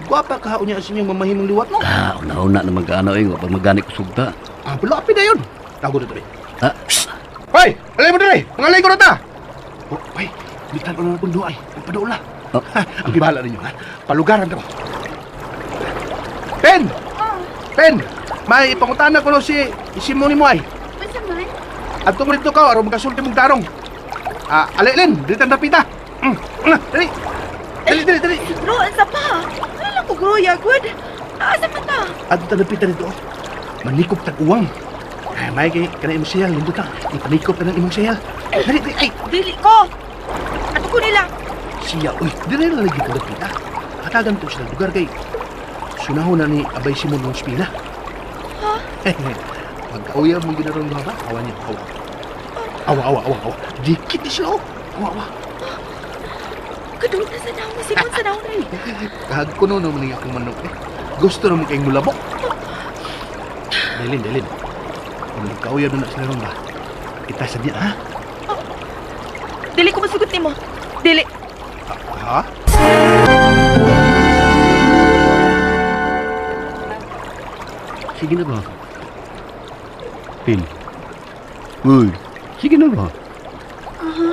Gwapa ka unya sa inyong mamahimong liwat mo. Ah, una-una naman ka ano eh. Pag magani ko sugta. Ah, pulapi na yun. Tago na tuloy. Ah, Hoy! Alay mo dali! Mga alay ko na ta! Oh, ay, bitan ko na akong duha ay. Nagpadool na. Oh. Ha, ang gibahala ninyo, ha? Palugaran ta mo. Pen! Pen! May pangutana ko no si Simon mo ay. Unsa man? Adto mo dito ka aron makasulti mong tarong. Ah, alay Len, dito ang dapita. Dali. Dali, dali, dali. Bro, ansa pa? Ano lang ko groya, good? Asa man ta? Adto ta dapita dito. Oh. Manikop tag uwang. Ay, may kay kana imong siyal, lindot ta. Ipanikop ka ng imong siyal. Dali, dali, ay. Dili ko. Ato ko nila. Siya, uy, dire na lagi ko dapita. Hatagan to sila lugar kay sunahon na ni Abay Simon ng spila. Ha? Magkauya mong ginaroon ba ba? Awa niya, awa. Awa, awa, awa, awa. Dikit ni sila, oh. Awa, awa. Kaduot na sa naong ni Simon sa naong ni. Kahag ko no naman ang akong manok eh. Gusto naman kayong mulabok. Dalin, dalin. Kung magkauya doon na sila ron ba? Kita sa diya, ha? Dili ko masugot nimo. Dili. Ha? Sige na ba? Pin. Uy, sige na ba? Aha.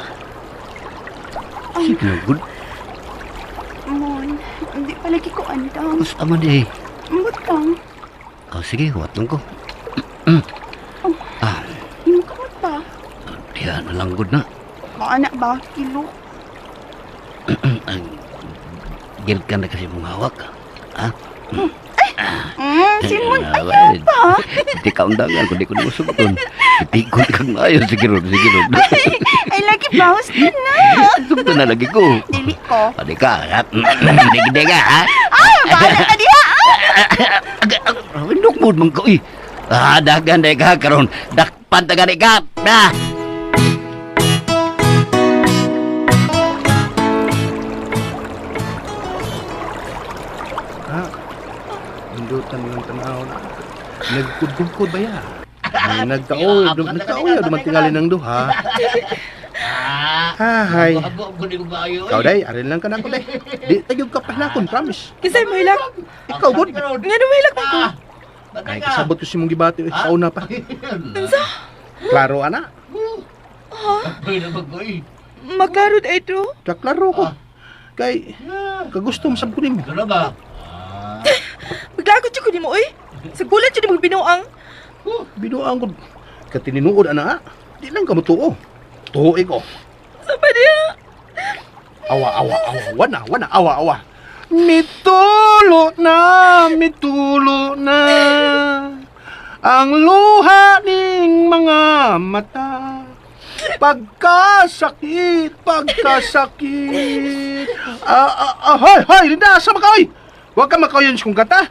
Sige na, good. Mon, hindi pa lagi ko andam. Gusto man eh. Butang. Oh, sige, huwat lang ko. Ah, Imo ka pa. diyan na lang good na. Maanak ba? Kilo. Ang gil ka na kasi mong hawak. Ha? Simon, ayaw pa. Di ka undangan, kundi ko na masugton. Itikot kang maayo. Sige ron, sige ron. Ay, lagi bawas ka na. Sugton na lagi ko. Dili ko. O, di ka. Ha? Di ka, ha? Ay, bahala ka diha. Indok mo man ko, eh. Ah, dagan na ka karon. Dakpan ta gani ka. Ah. Ha? Hindutan ng tanaw na. Nagkudkod ba ya? Ay, nagkaoy, nagkaoy, dumantingali ng duha. Hay. Ikaw day, arin lang ka na ako day. Di tayo ka pahlakon, promise. Kisay mo hilak. Ikaw, good. Nga mo hilak man ko. Ay, kasabot ko si mong gibati, eh, sa una pa. Unsa? Klaro, ana. Ha? Maglaro na ito. Klaro ko. Kay, kagusto mo sab ko nimo. Maglakot jud ko nimo oy. Sa gulat jud nimo binuang. Binuang ko. Katininuod, ana. Di lang ka mutuo. Tuo ko. Sa pa niya? Awa, awa, awa. Wana, wana, awa, awa. Mitulo na, mitulo na. Ang luha ning mga mata. Pagkasakit, pagkasakit. Ah, ah, ah, hoy, hoy, Linda, asa ba ka, oy? Huwag ka makauyon kung kata.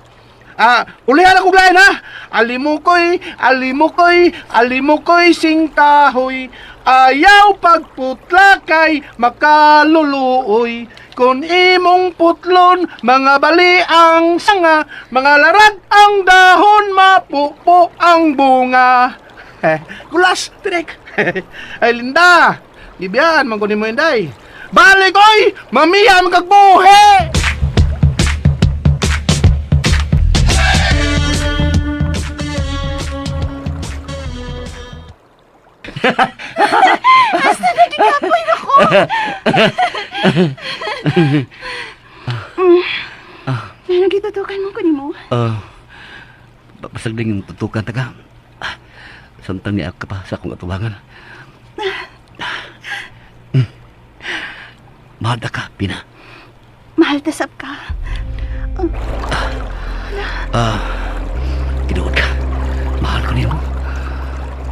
Ah, ulihan ako lain ha. Alimukoy, alimukoy, alimukoy sing kahoy. Ayaw pagputlakay, makaluluoy. Kung imong putlon, mga bali ang sanga, mga larag ang dahon, mapupo ang bunga. Eh, kulas, tinik. Ay, Linda, gibiyan, man ko ni mo inday. Balik, oy! Mamiya, magkagbuhi! Basta nagikapoy ako. Mm. Nagitutukan mo ko ni mo. Ah, pasag din yung tutukan taga. Ah, samtang niya ka pa sa akong atubangan. Mahal ta ka, Pina. Mahal tasap ka. Ah, tinuod ka. Mahal ko nimo.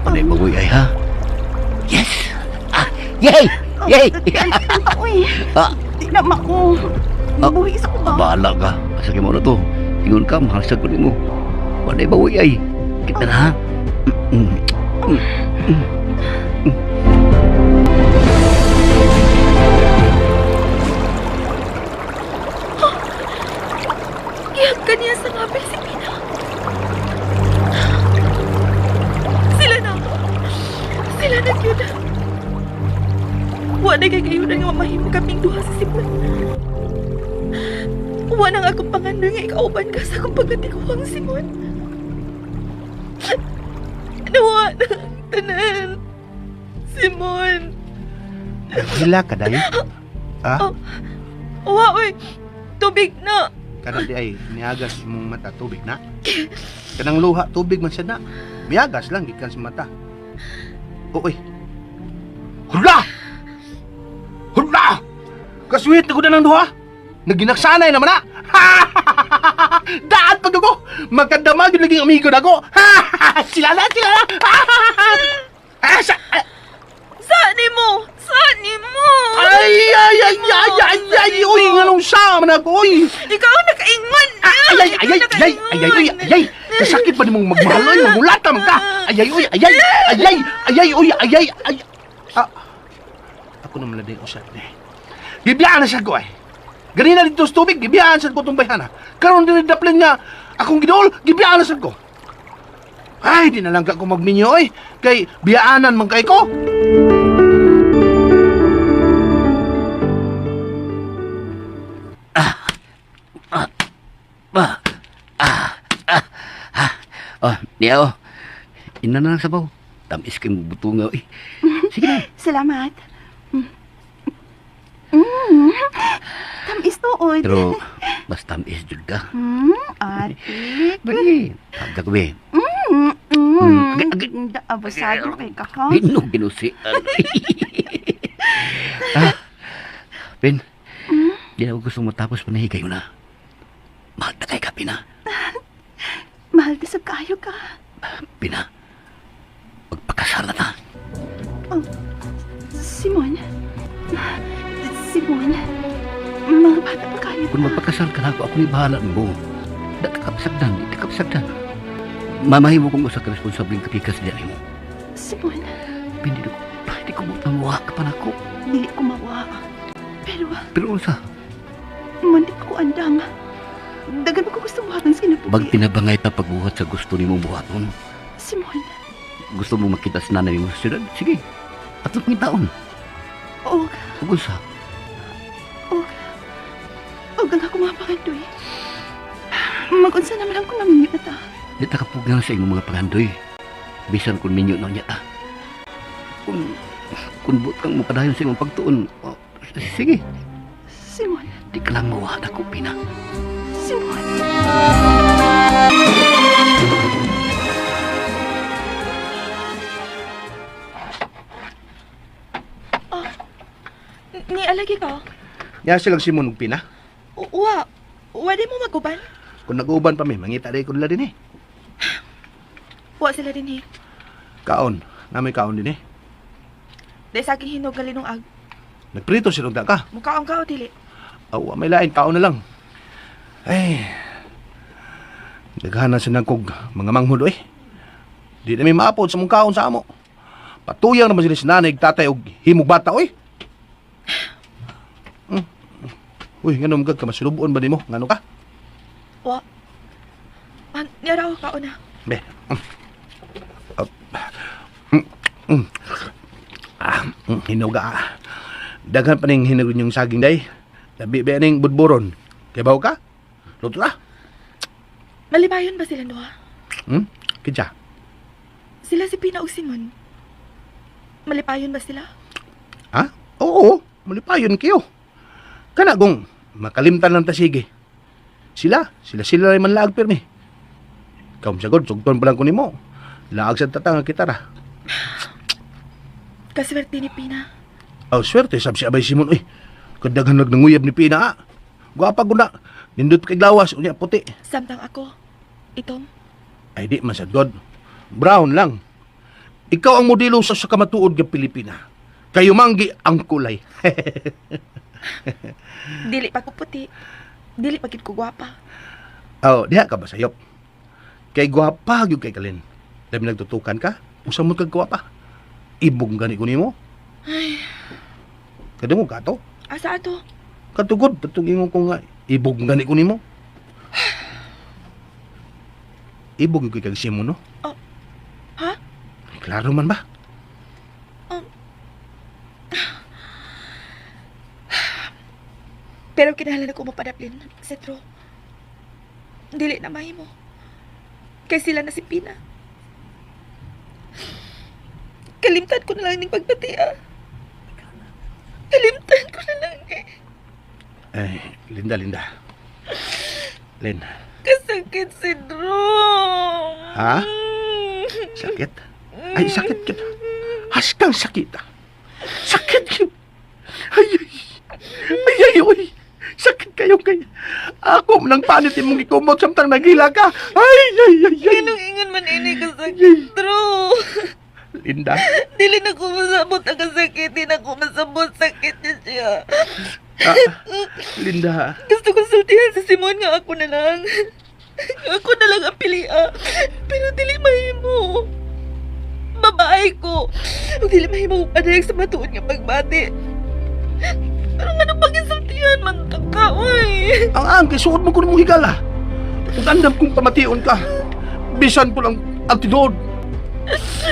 Panay bagoy ay ha. Yes! Ah, yay! Yay! Uy, Ah, di na mako. Ah. Buhi sa ko ba? bahala ka. Asa mo na to. Ingon ka, mahal sa ko nimo. Panay bagoy ay. Kita na ha. Mm, mm, mm. Gihag ka niya sa ngapil si Pina. Sila na. Sila na yun. Wa na kay kayo na nga mamahimo kaming duha sa Simon. Wa na nga akong pangandoy nga ikauban ka sa akong pagkatikuang Simon. Nawa na ang tanan. Simon. Hila ka, day. Ah? Wa, oy. Tubig na. Kana di ay niagas mong mata tubig na. Kanang luha tubig man siya na. Miagas lang gikan sa mata. Uy. Hula! Hula! Kasuhit na ko na ng duha. Naginaksanay naman na. Daan pag ako. Magkadama yun naging amigo na ko. Sila na, sila na. Ah, sa, Saan mo? Saan mo? ay, ay, ay, ay, ay, ay, uy, nganong sama na ako, uy. Ikaw ang nakaingon! Ay, ay, ay, ay, ay, ay, ay, ay, ay, ay, kasakit pa nimong magmahal, oy, magulata man ka. Ay, ay, uy, ay, ay, ay, ay, ay, ay, uy, ay, ay, ay. Ah, ako naman na din usap ni. Gibiyaan na siya ko, ay. Ganina dito sa tubig, gibiyaan sa ko itong bayhana. Karon din daplin nga, akong gidol, gibiyaan na sa ko. Ay, di na lang ka ko magminyo, oy. Kay, biyaanan man kay ko. Ah, ah, ah, ah. Oh, niya oh. Ina na lang sabaw. Tamis kay buto nga oy. Sige na. Salamat. Mm. Mm. Tamis tuod. Pero mas tamis jud ka. Mm, atik. Bagi, pagka ko be. Mm, mm. Mm. Mm. Abusado kay ka, ha? Gino ginusi. Ah. Pin. Di na ako gusto matapos panahi kayo na. Mahal ta kay ka, Pina. Mahal ka sa kayo ka. Pina. Magpakasal na ta. Oh, Simon. Simon. Mga bata pa kayo. Kung magpakasal ka na ako, ako ni bahala mo. Da ka kapsagdan, di ka kapsagdan. Mamahimo kong usa ka responsableng kapikas diyan mo. Simon, Pin, di ko, di ko mo ka pa nako. dili ko mawa. Pero, Pero unsa, mundi ko andam. Dagan mo ko gusto buhatan sa kinabuhi. bag tinabangay ta pagbuhat sa gusto nimong buhaton. Simon, Gusto mo makita sa nanay mo sa syudad? Sige. Tatlong taon. og, Ug unsa, og, og ang ako mga pangandoy. Magunsa naman ang kung naminyo na ta. di ta kapugnan sa imong mga pangandoy. Bisan kung minyo na niya ta. Kung buot kang mapadayon sa imong pagtuon, oh, sige, Simon, di ka lang mawahan ako, Pina. Simon. Ni alagi ka? Ya silang Simon ug Pina. Wa, wa di mo maguban? Kung nag-uuban pa mi, mangita day ko nila din eh. Wa sila din eh. Kaon, namoy kaon din eh. Dahil sa aking hinog nga linungag. Nagprito siya ka. Mukha ang kao dili. Awa, may lain, kaon na lang. Ay, daghan na siya kog mga manghod eh. Di na may maapod sa mong kaon sa amo. Patuyang naman sila si nanay, tatay, og himog bata, oy. Uy, ngano mga ka masulubon ba nimo? Ngano ka? Wa. Man, niyara ako kaon na. Be. Up. Mm. Mm. Ah, hinuga. Ah. Daghan pa ning hinugon yung saging day. Labi ba ning budburon. Kay bawo ka? Luto na. Malibayon ba sila duha? Kinsa? Sila si Pina ug Simon. Malipayon ba sila? Ha? Oo, malipayon kayo. Kana gong makalimtan lang ta sige. Sila, sila sila ray man laag pirmi. Ikaw sagod, sugton pa lang ko nimo. Laag sa tatang ang kitara. Kaswerte ni Pina. Aw, swerte, sab si Abay Simon, uy. Kadaghan nag nanguyab ni Pina, ah. Gwapa guna. Nindot kay lawas, unya puti. Samtang ako. Itom. Ay di man sad God. Brown lang. Ikaw ang modelo sa kamatuod nga Pilipina. Kayo manggi ang kulay. Dili pa ko puti. Dili pa gid ko gwapa. Oh, diha ka ba sayop? Kay gwapa gyud kay Kalin. Dami nagtutukan ka, usa mo kag gwapa. Ibog gani ko nimo. Ay, Kadungog ka to. asa ato? Katugod patong ingon ko nga ibog gani ko nimo. Ibog gyud kay kag Simon, no? Oh. Ha? Klaro man ba? Pero kinahanglan ako mapadaplin, Setro. Dili na mahimo. Kay sila na si Pina. Kalimtan ko na lang ning pagbatia. Kalimtan ko na lang eh. Ay, Linda, Linda. Lin, Kasakit si Drew. ha? Sakit? Ay, sakit yun. Haskang sakit ah. Sakit yun. Ay, ay, ay, ay, ay. Sakit kayo kay. Ako nang panit imong gikumot samtang nagila ka. Ay, ay, ay, ay. Ganong ingon man ini kasakit, Drew. Linda, Dili na ko masabot ang kasakit. Di na ko masabot. Sakit niya siya. ah, Linda. Gusto ko sultihan si Simon nga ako na lang. Ako na lang ang pilia. Pero dili mahimo. Babae ko. Ug dili mahimo padayag sa matuod nga pagbati. Pero nga nung pag-isultihan man to ka, uy. Ang ang kay suod mo ko mong higala. Ug andam kong pamation ka. Bisan po lang ang tinuod.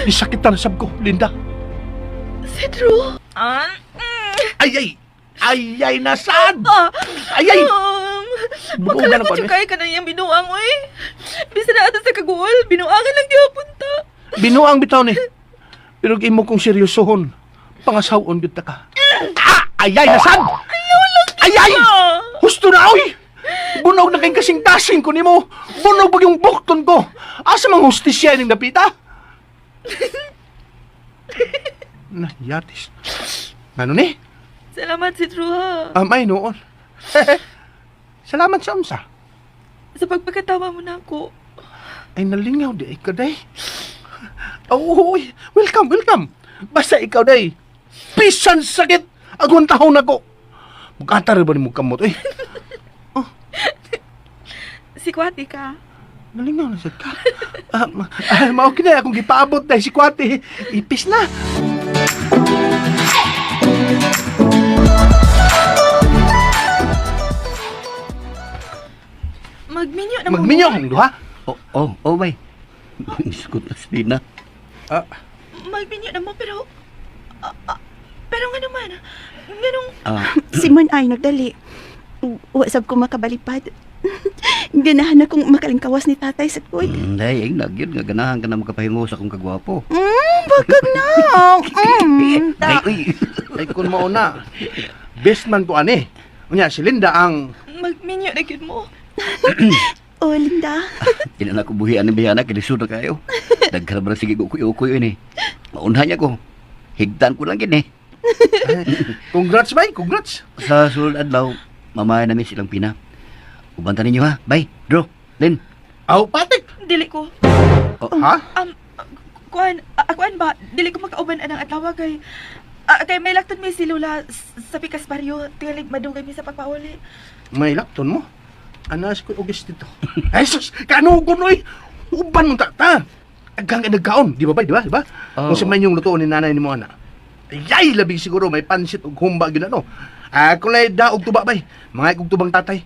Isakitan sab ko, Linda. Cedro! Ah, Ay, ay! Ay, ay, nasad! Ay, ay! Buo na Makala lang ko ko, yung kaya ka na niyang binuang, uy. Bisa na ato sa kaguol, binuangan lang gyapon ta. Binuang bitaw ni. Pero imo kong seryosohon. Pangasawon gyud ta ka. Ah! Ay, ay, nasad! Ay, ay! Husto na, oy! Bunog na kayong kasing-kasing ko nimo. Bunog pag yung bukton ko. Asa mang hustisya ning dapita? Na, yatis. Ano ni? Salamat si Truha. Amay noon. Salamat sa unsa. Sa pagpakatawa mo na ako. Ay, nalingaw di ay ka, day. Oh, uy. Welcome, welcome. Basta ikaw, day. Bisan sakit. Agon tahon ako. Bukatar ba ni mo kamot, eh? Si Kwati ka. Nalingaw na sad ka. Ah, mao kini akong gipaabot day si Kwati. Ipis na. Magminyo na mo. Magminyo akong duha. Oh, oh, oh, bay. Iskot na si Lina. Ah, Magminyo na mo pero pero nga naman, nganong Ah, Simon ay nagdali. Wa sab ko makabalipad. Ganahan akong makalingkawas ni tatay sa kuy. Day, ay, nagyod nga ganahan ka na makapahimo sa akong kagwapo. Bakag na. Day, uy. Ay kun mao na. Best man ko ani. Unya si Linda ang magminyo na gyud mo. Oh, Linda. Di na ako buhian ni Bihana, kilisod na kayo. Daghan ba sige ko kuyo ini. Maunhan niya ko. Higtan ko lang gini. Congrats bay, congrats. Sa sulod adlaw, mamaya namin silang pina. Ubanta ninyo ha. Bay, Dro, Lin. Aw, patik. Dili ko. Oh, Ha? Kuan, kuan ba, dili ko makauban anang adlaw kay kay may lakton mi si Lola sa Pikas Barrio, tingali madugay mi sa pagpauli. May lakton mo. Anas ko ugis dito. Ay sus, kanugon oy. Uban mo ta ta. Agang nagkaon, di ba bay, di ba? Di ba? Oo. Kung sa man yung lutuon ni nanay nimo ana. Ay, ay, labi siguro may pansit ug humba gyud ano. Ako na daog tuba bay. Mga ikog tubang tatay.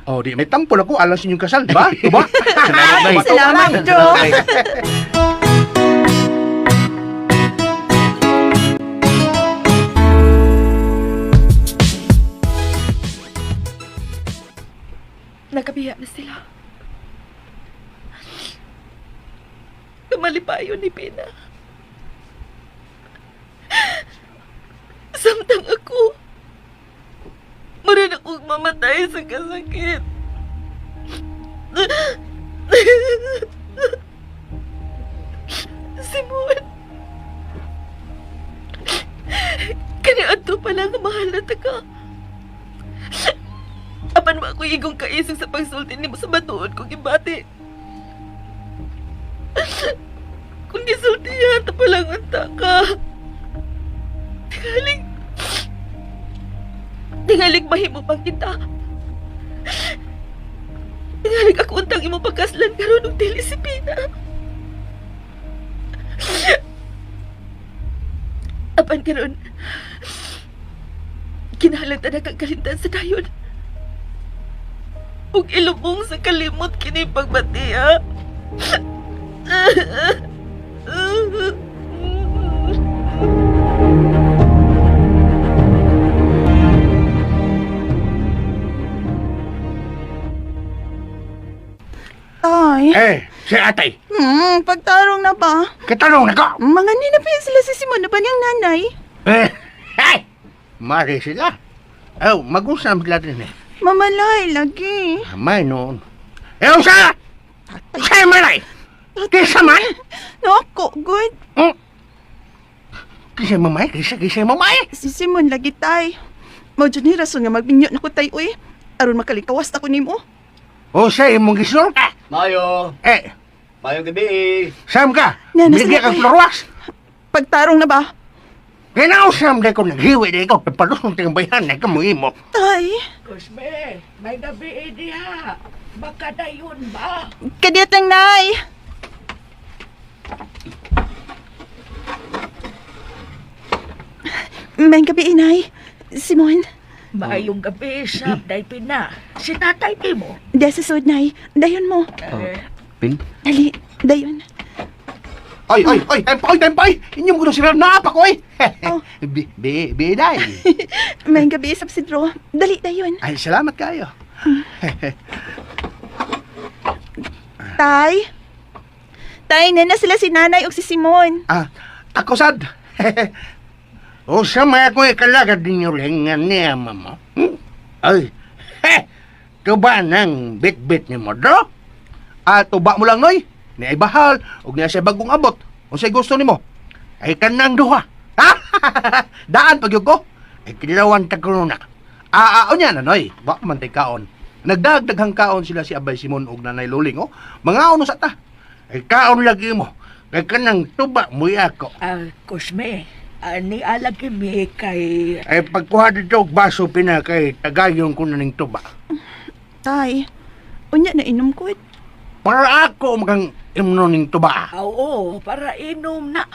Oh, di may tampol ako alang sa inyong kasal, di ba? Tuba. Salamat, bay. Salamat, Joe. Bay. Nakabiya na sila. Kamalipayo ni Pina. Samtang ako, marin akong mamatay sa kasakit. Simon, kaniadto pala nga mahal na ta ka. Apan wa ako'y igong kaisog sa pagsulti nimo sa batuon kong ibati. Kung gisultihan ta palang unta ka. Tingaling... Tingaling mahimo pang kita. Tingaling ako untang imo pagkaslan karon og dili si Pina. Apan karon, kinahanglan ta na kang kalimtan sa dayon. Ug ilubong sa kalimot kini pagbati, ha? Tay. Eh, si atay. Pagtarong na ba? Katanong na ko. Mga nina pa yan sila si Simon na ba niyang nanay? Eh, ay! Mari sila. Oh, mag-usap sila din eh. Mamalay lagi. May noon. Eh, usa! Usa malay! Kisa man? Nako, good. Hmm? Kisa mamay, kisa, kisa mamay. Si Simon lagi tay. Mao jud ni rason nga magbinyo na ko tay uy. Aron makalikawas ako nimo. Usa imong gisulta. Mayo. Eh, Mayo gabi. Sam ka? Nana, Binigyan sila, kang tay. florwas. Pagtarong na ba? Ginausam na ko, naghiwi na ikaw, papalusong tayong bayan na ikaw mo imo. Tay, Cosme, may gabi eh diha. Baka dayon ba? kadiyot lang nay. May gabi inay. Simon, Maayong gabi, sab, day pina. Si tatay di mo. diya sa sud nay. Dayon mo. Eh, Pin? Dali, dayon. Ay, ay, ay, tempay, tempay. Inyo mo sila naapa ko ay. Oh. Bi, bi, biday. May gabi sa Sidro. Dali dayon. Ay, salamat kayo. Tay. Tay, nana sila si nanay ug si Simon. Ah, ako sad. Usa may ako ikalagad ninyo lang nga niya, mama. Hmm? Ay, he! Tuba ng bit-bit ni mo, do? Ah, tuba mo lang noy. Ni ay bahal ug niya siya bagong abot. Unsay gusto nimo? Ay kanang duha. Daan pagyud ko. Ay kilawan ta kuno na. Ah, ah, unya na noy. Wa man tay kaon. Nagdagdaghang kaon sila si Abay Simon ug Nanay Luling oh. Mga ono sa ta. Ay kaon lagi mo. Kay kanang tuba mo'y ako. ah, Cosme, ni alagi mi kay... Ay pagkuha dito og baso pina kay tagayon ko na ning tuba. Tay, unya na inom ko. Para ako magang imno ning tuba. Ah, Oo, para inom na.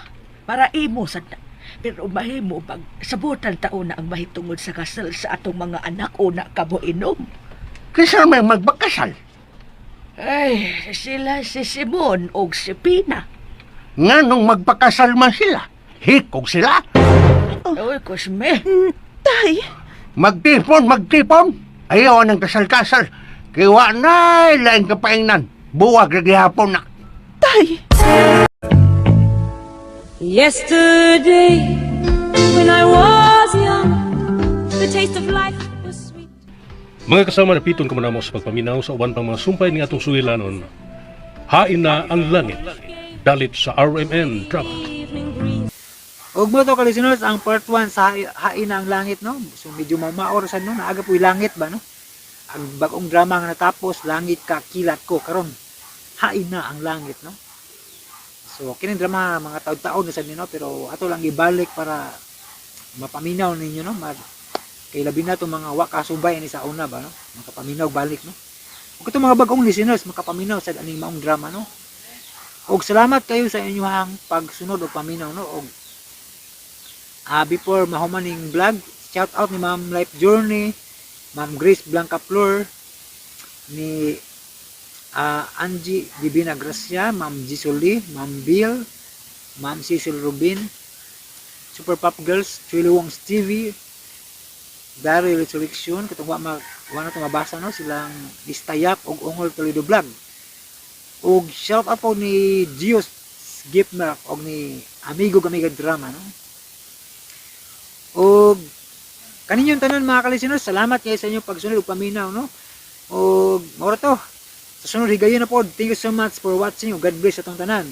Para imo sa na. Pero mahimo pag sabutan taon na ang mahitungod sa kasal sa atong mga anak o na kamo inom. Kaysa may magbakasal. Ay, sila si Simon o si Pina. Nga nung magpakasal man sila, hikog sila. Uy, Cosme. Tay, Magtipon, magtipon. Ayaw ng kasal-kasal. Kiwa na laing kapaingnan. Buwag lagi hapon na. tay. Yesterday, when I was young, the taste of life was sweet. Mga kasama na piton mo sa pagpaminaw sa uban pang mga sumpay ni atong suwilanon. Hain na ang langit. Dalit sa RMN Drama. Evening breeze. Ug mo to ka listeners ang part 1 sa Hain na ang langit no. So medyo mamaor sa no, naaga po'y langit ba no. Ang bagong drama nga natapos, langit ka kilat ko karon. Hain na ang langit no. So kining drama mga taon-taon na sad ni, no, pero ato lang ibalik para mapaminaw ninyo no. Kay labi na itong mga wa kasubay ani sa una ba no. Makapaminaw balik no. Ug itong mga bagong listeners makapaminaw sad aning maong drama no. Og salamat kayo sa inyong pagsunod o paminaw no. Og before mahuman ning vlog, Shout out ni Ma'am Life Journey, Ma'am Grace Blanca Flor, ni Angie Divina Gracia, Ma'am Gisoli, Ma'am Bill, Ma'am Cecil Rubin, Super Pop Girls, Chili Wong's TV, Daryl Resurrection, katong wa ma wa na to mabasa, no, silang Istayap og Ungol Toledo Vlog. Og shout out po ni Gios Gipmer og ni Amigo Gamiga Drama, no. Og kaninyong tanan, mga ka-listeners, salamat kayo sa inyong pagsunod ug paminaw, no. Og mao ra to. Sa sunod higayon na po. Thank you so much for watching ug God bless atong tanan.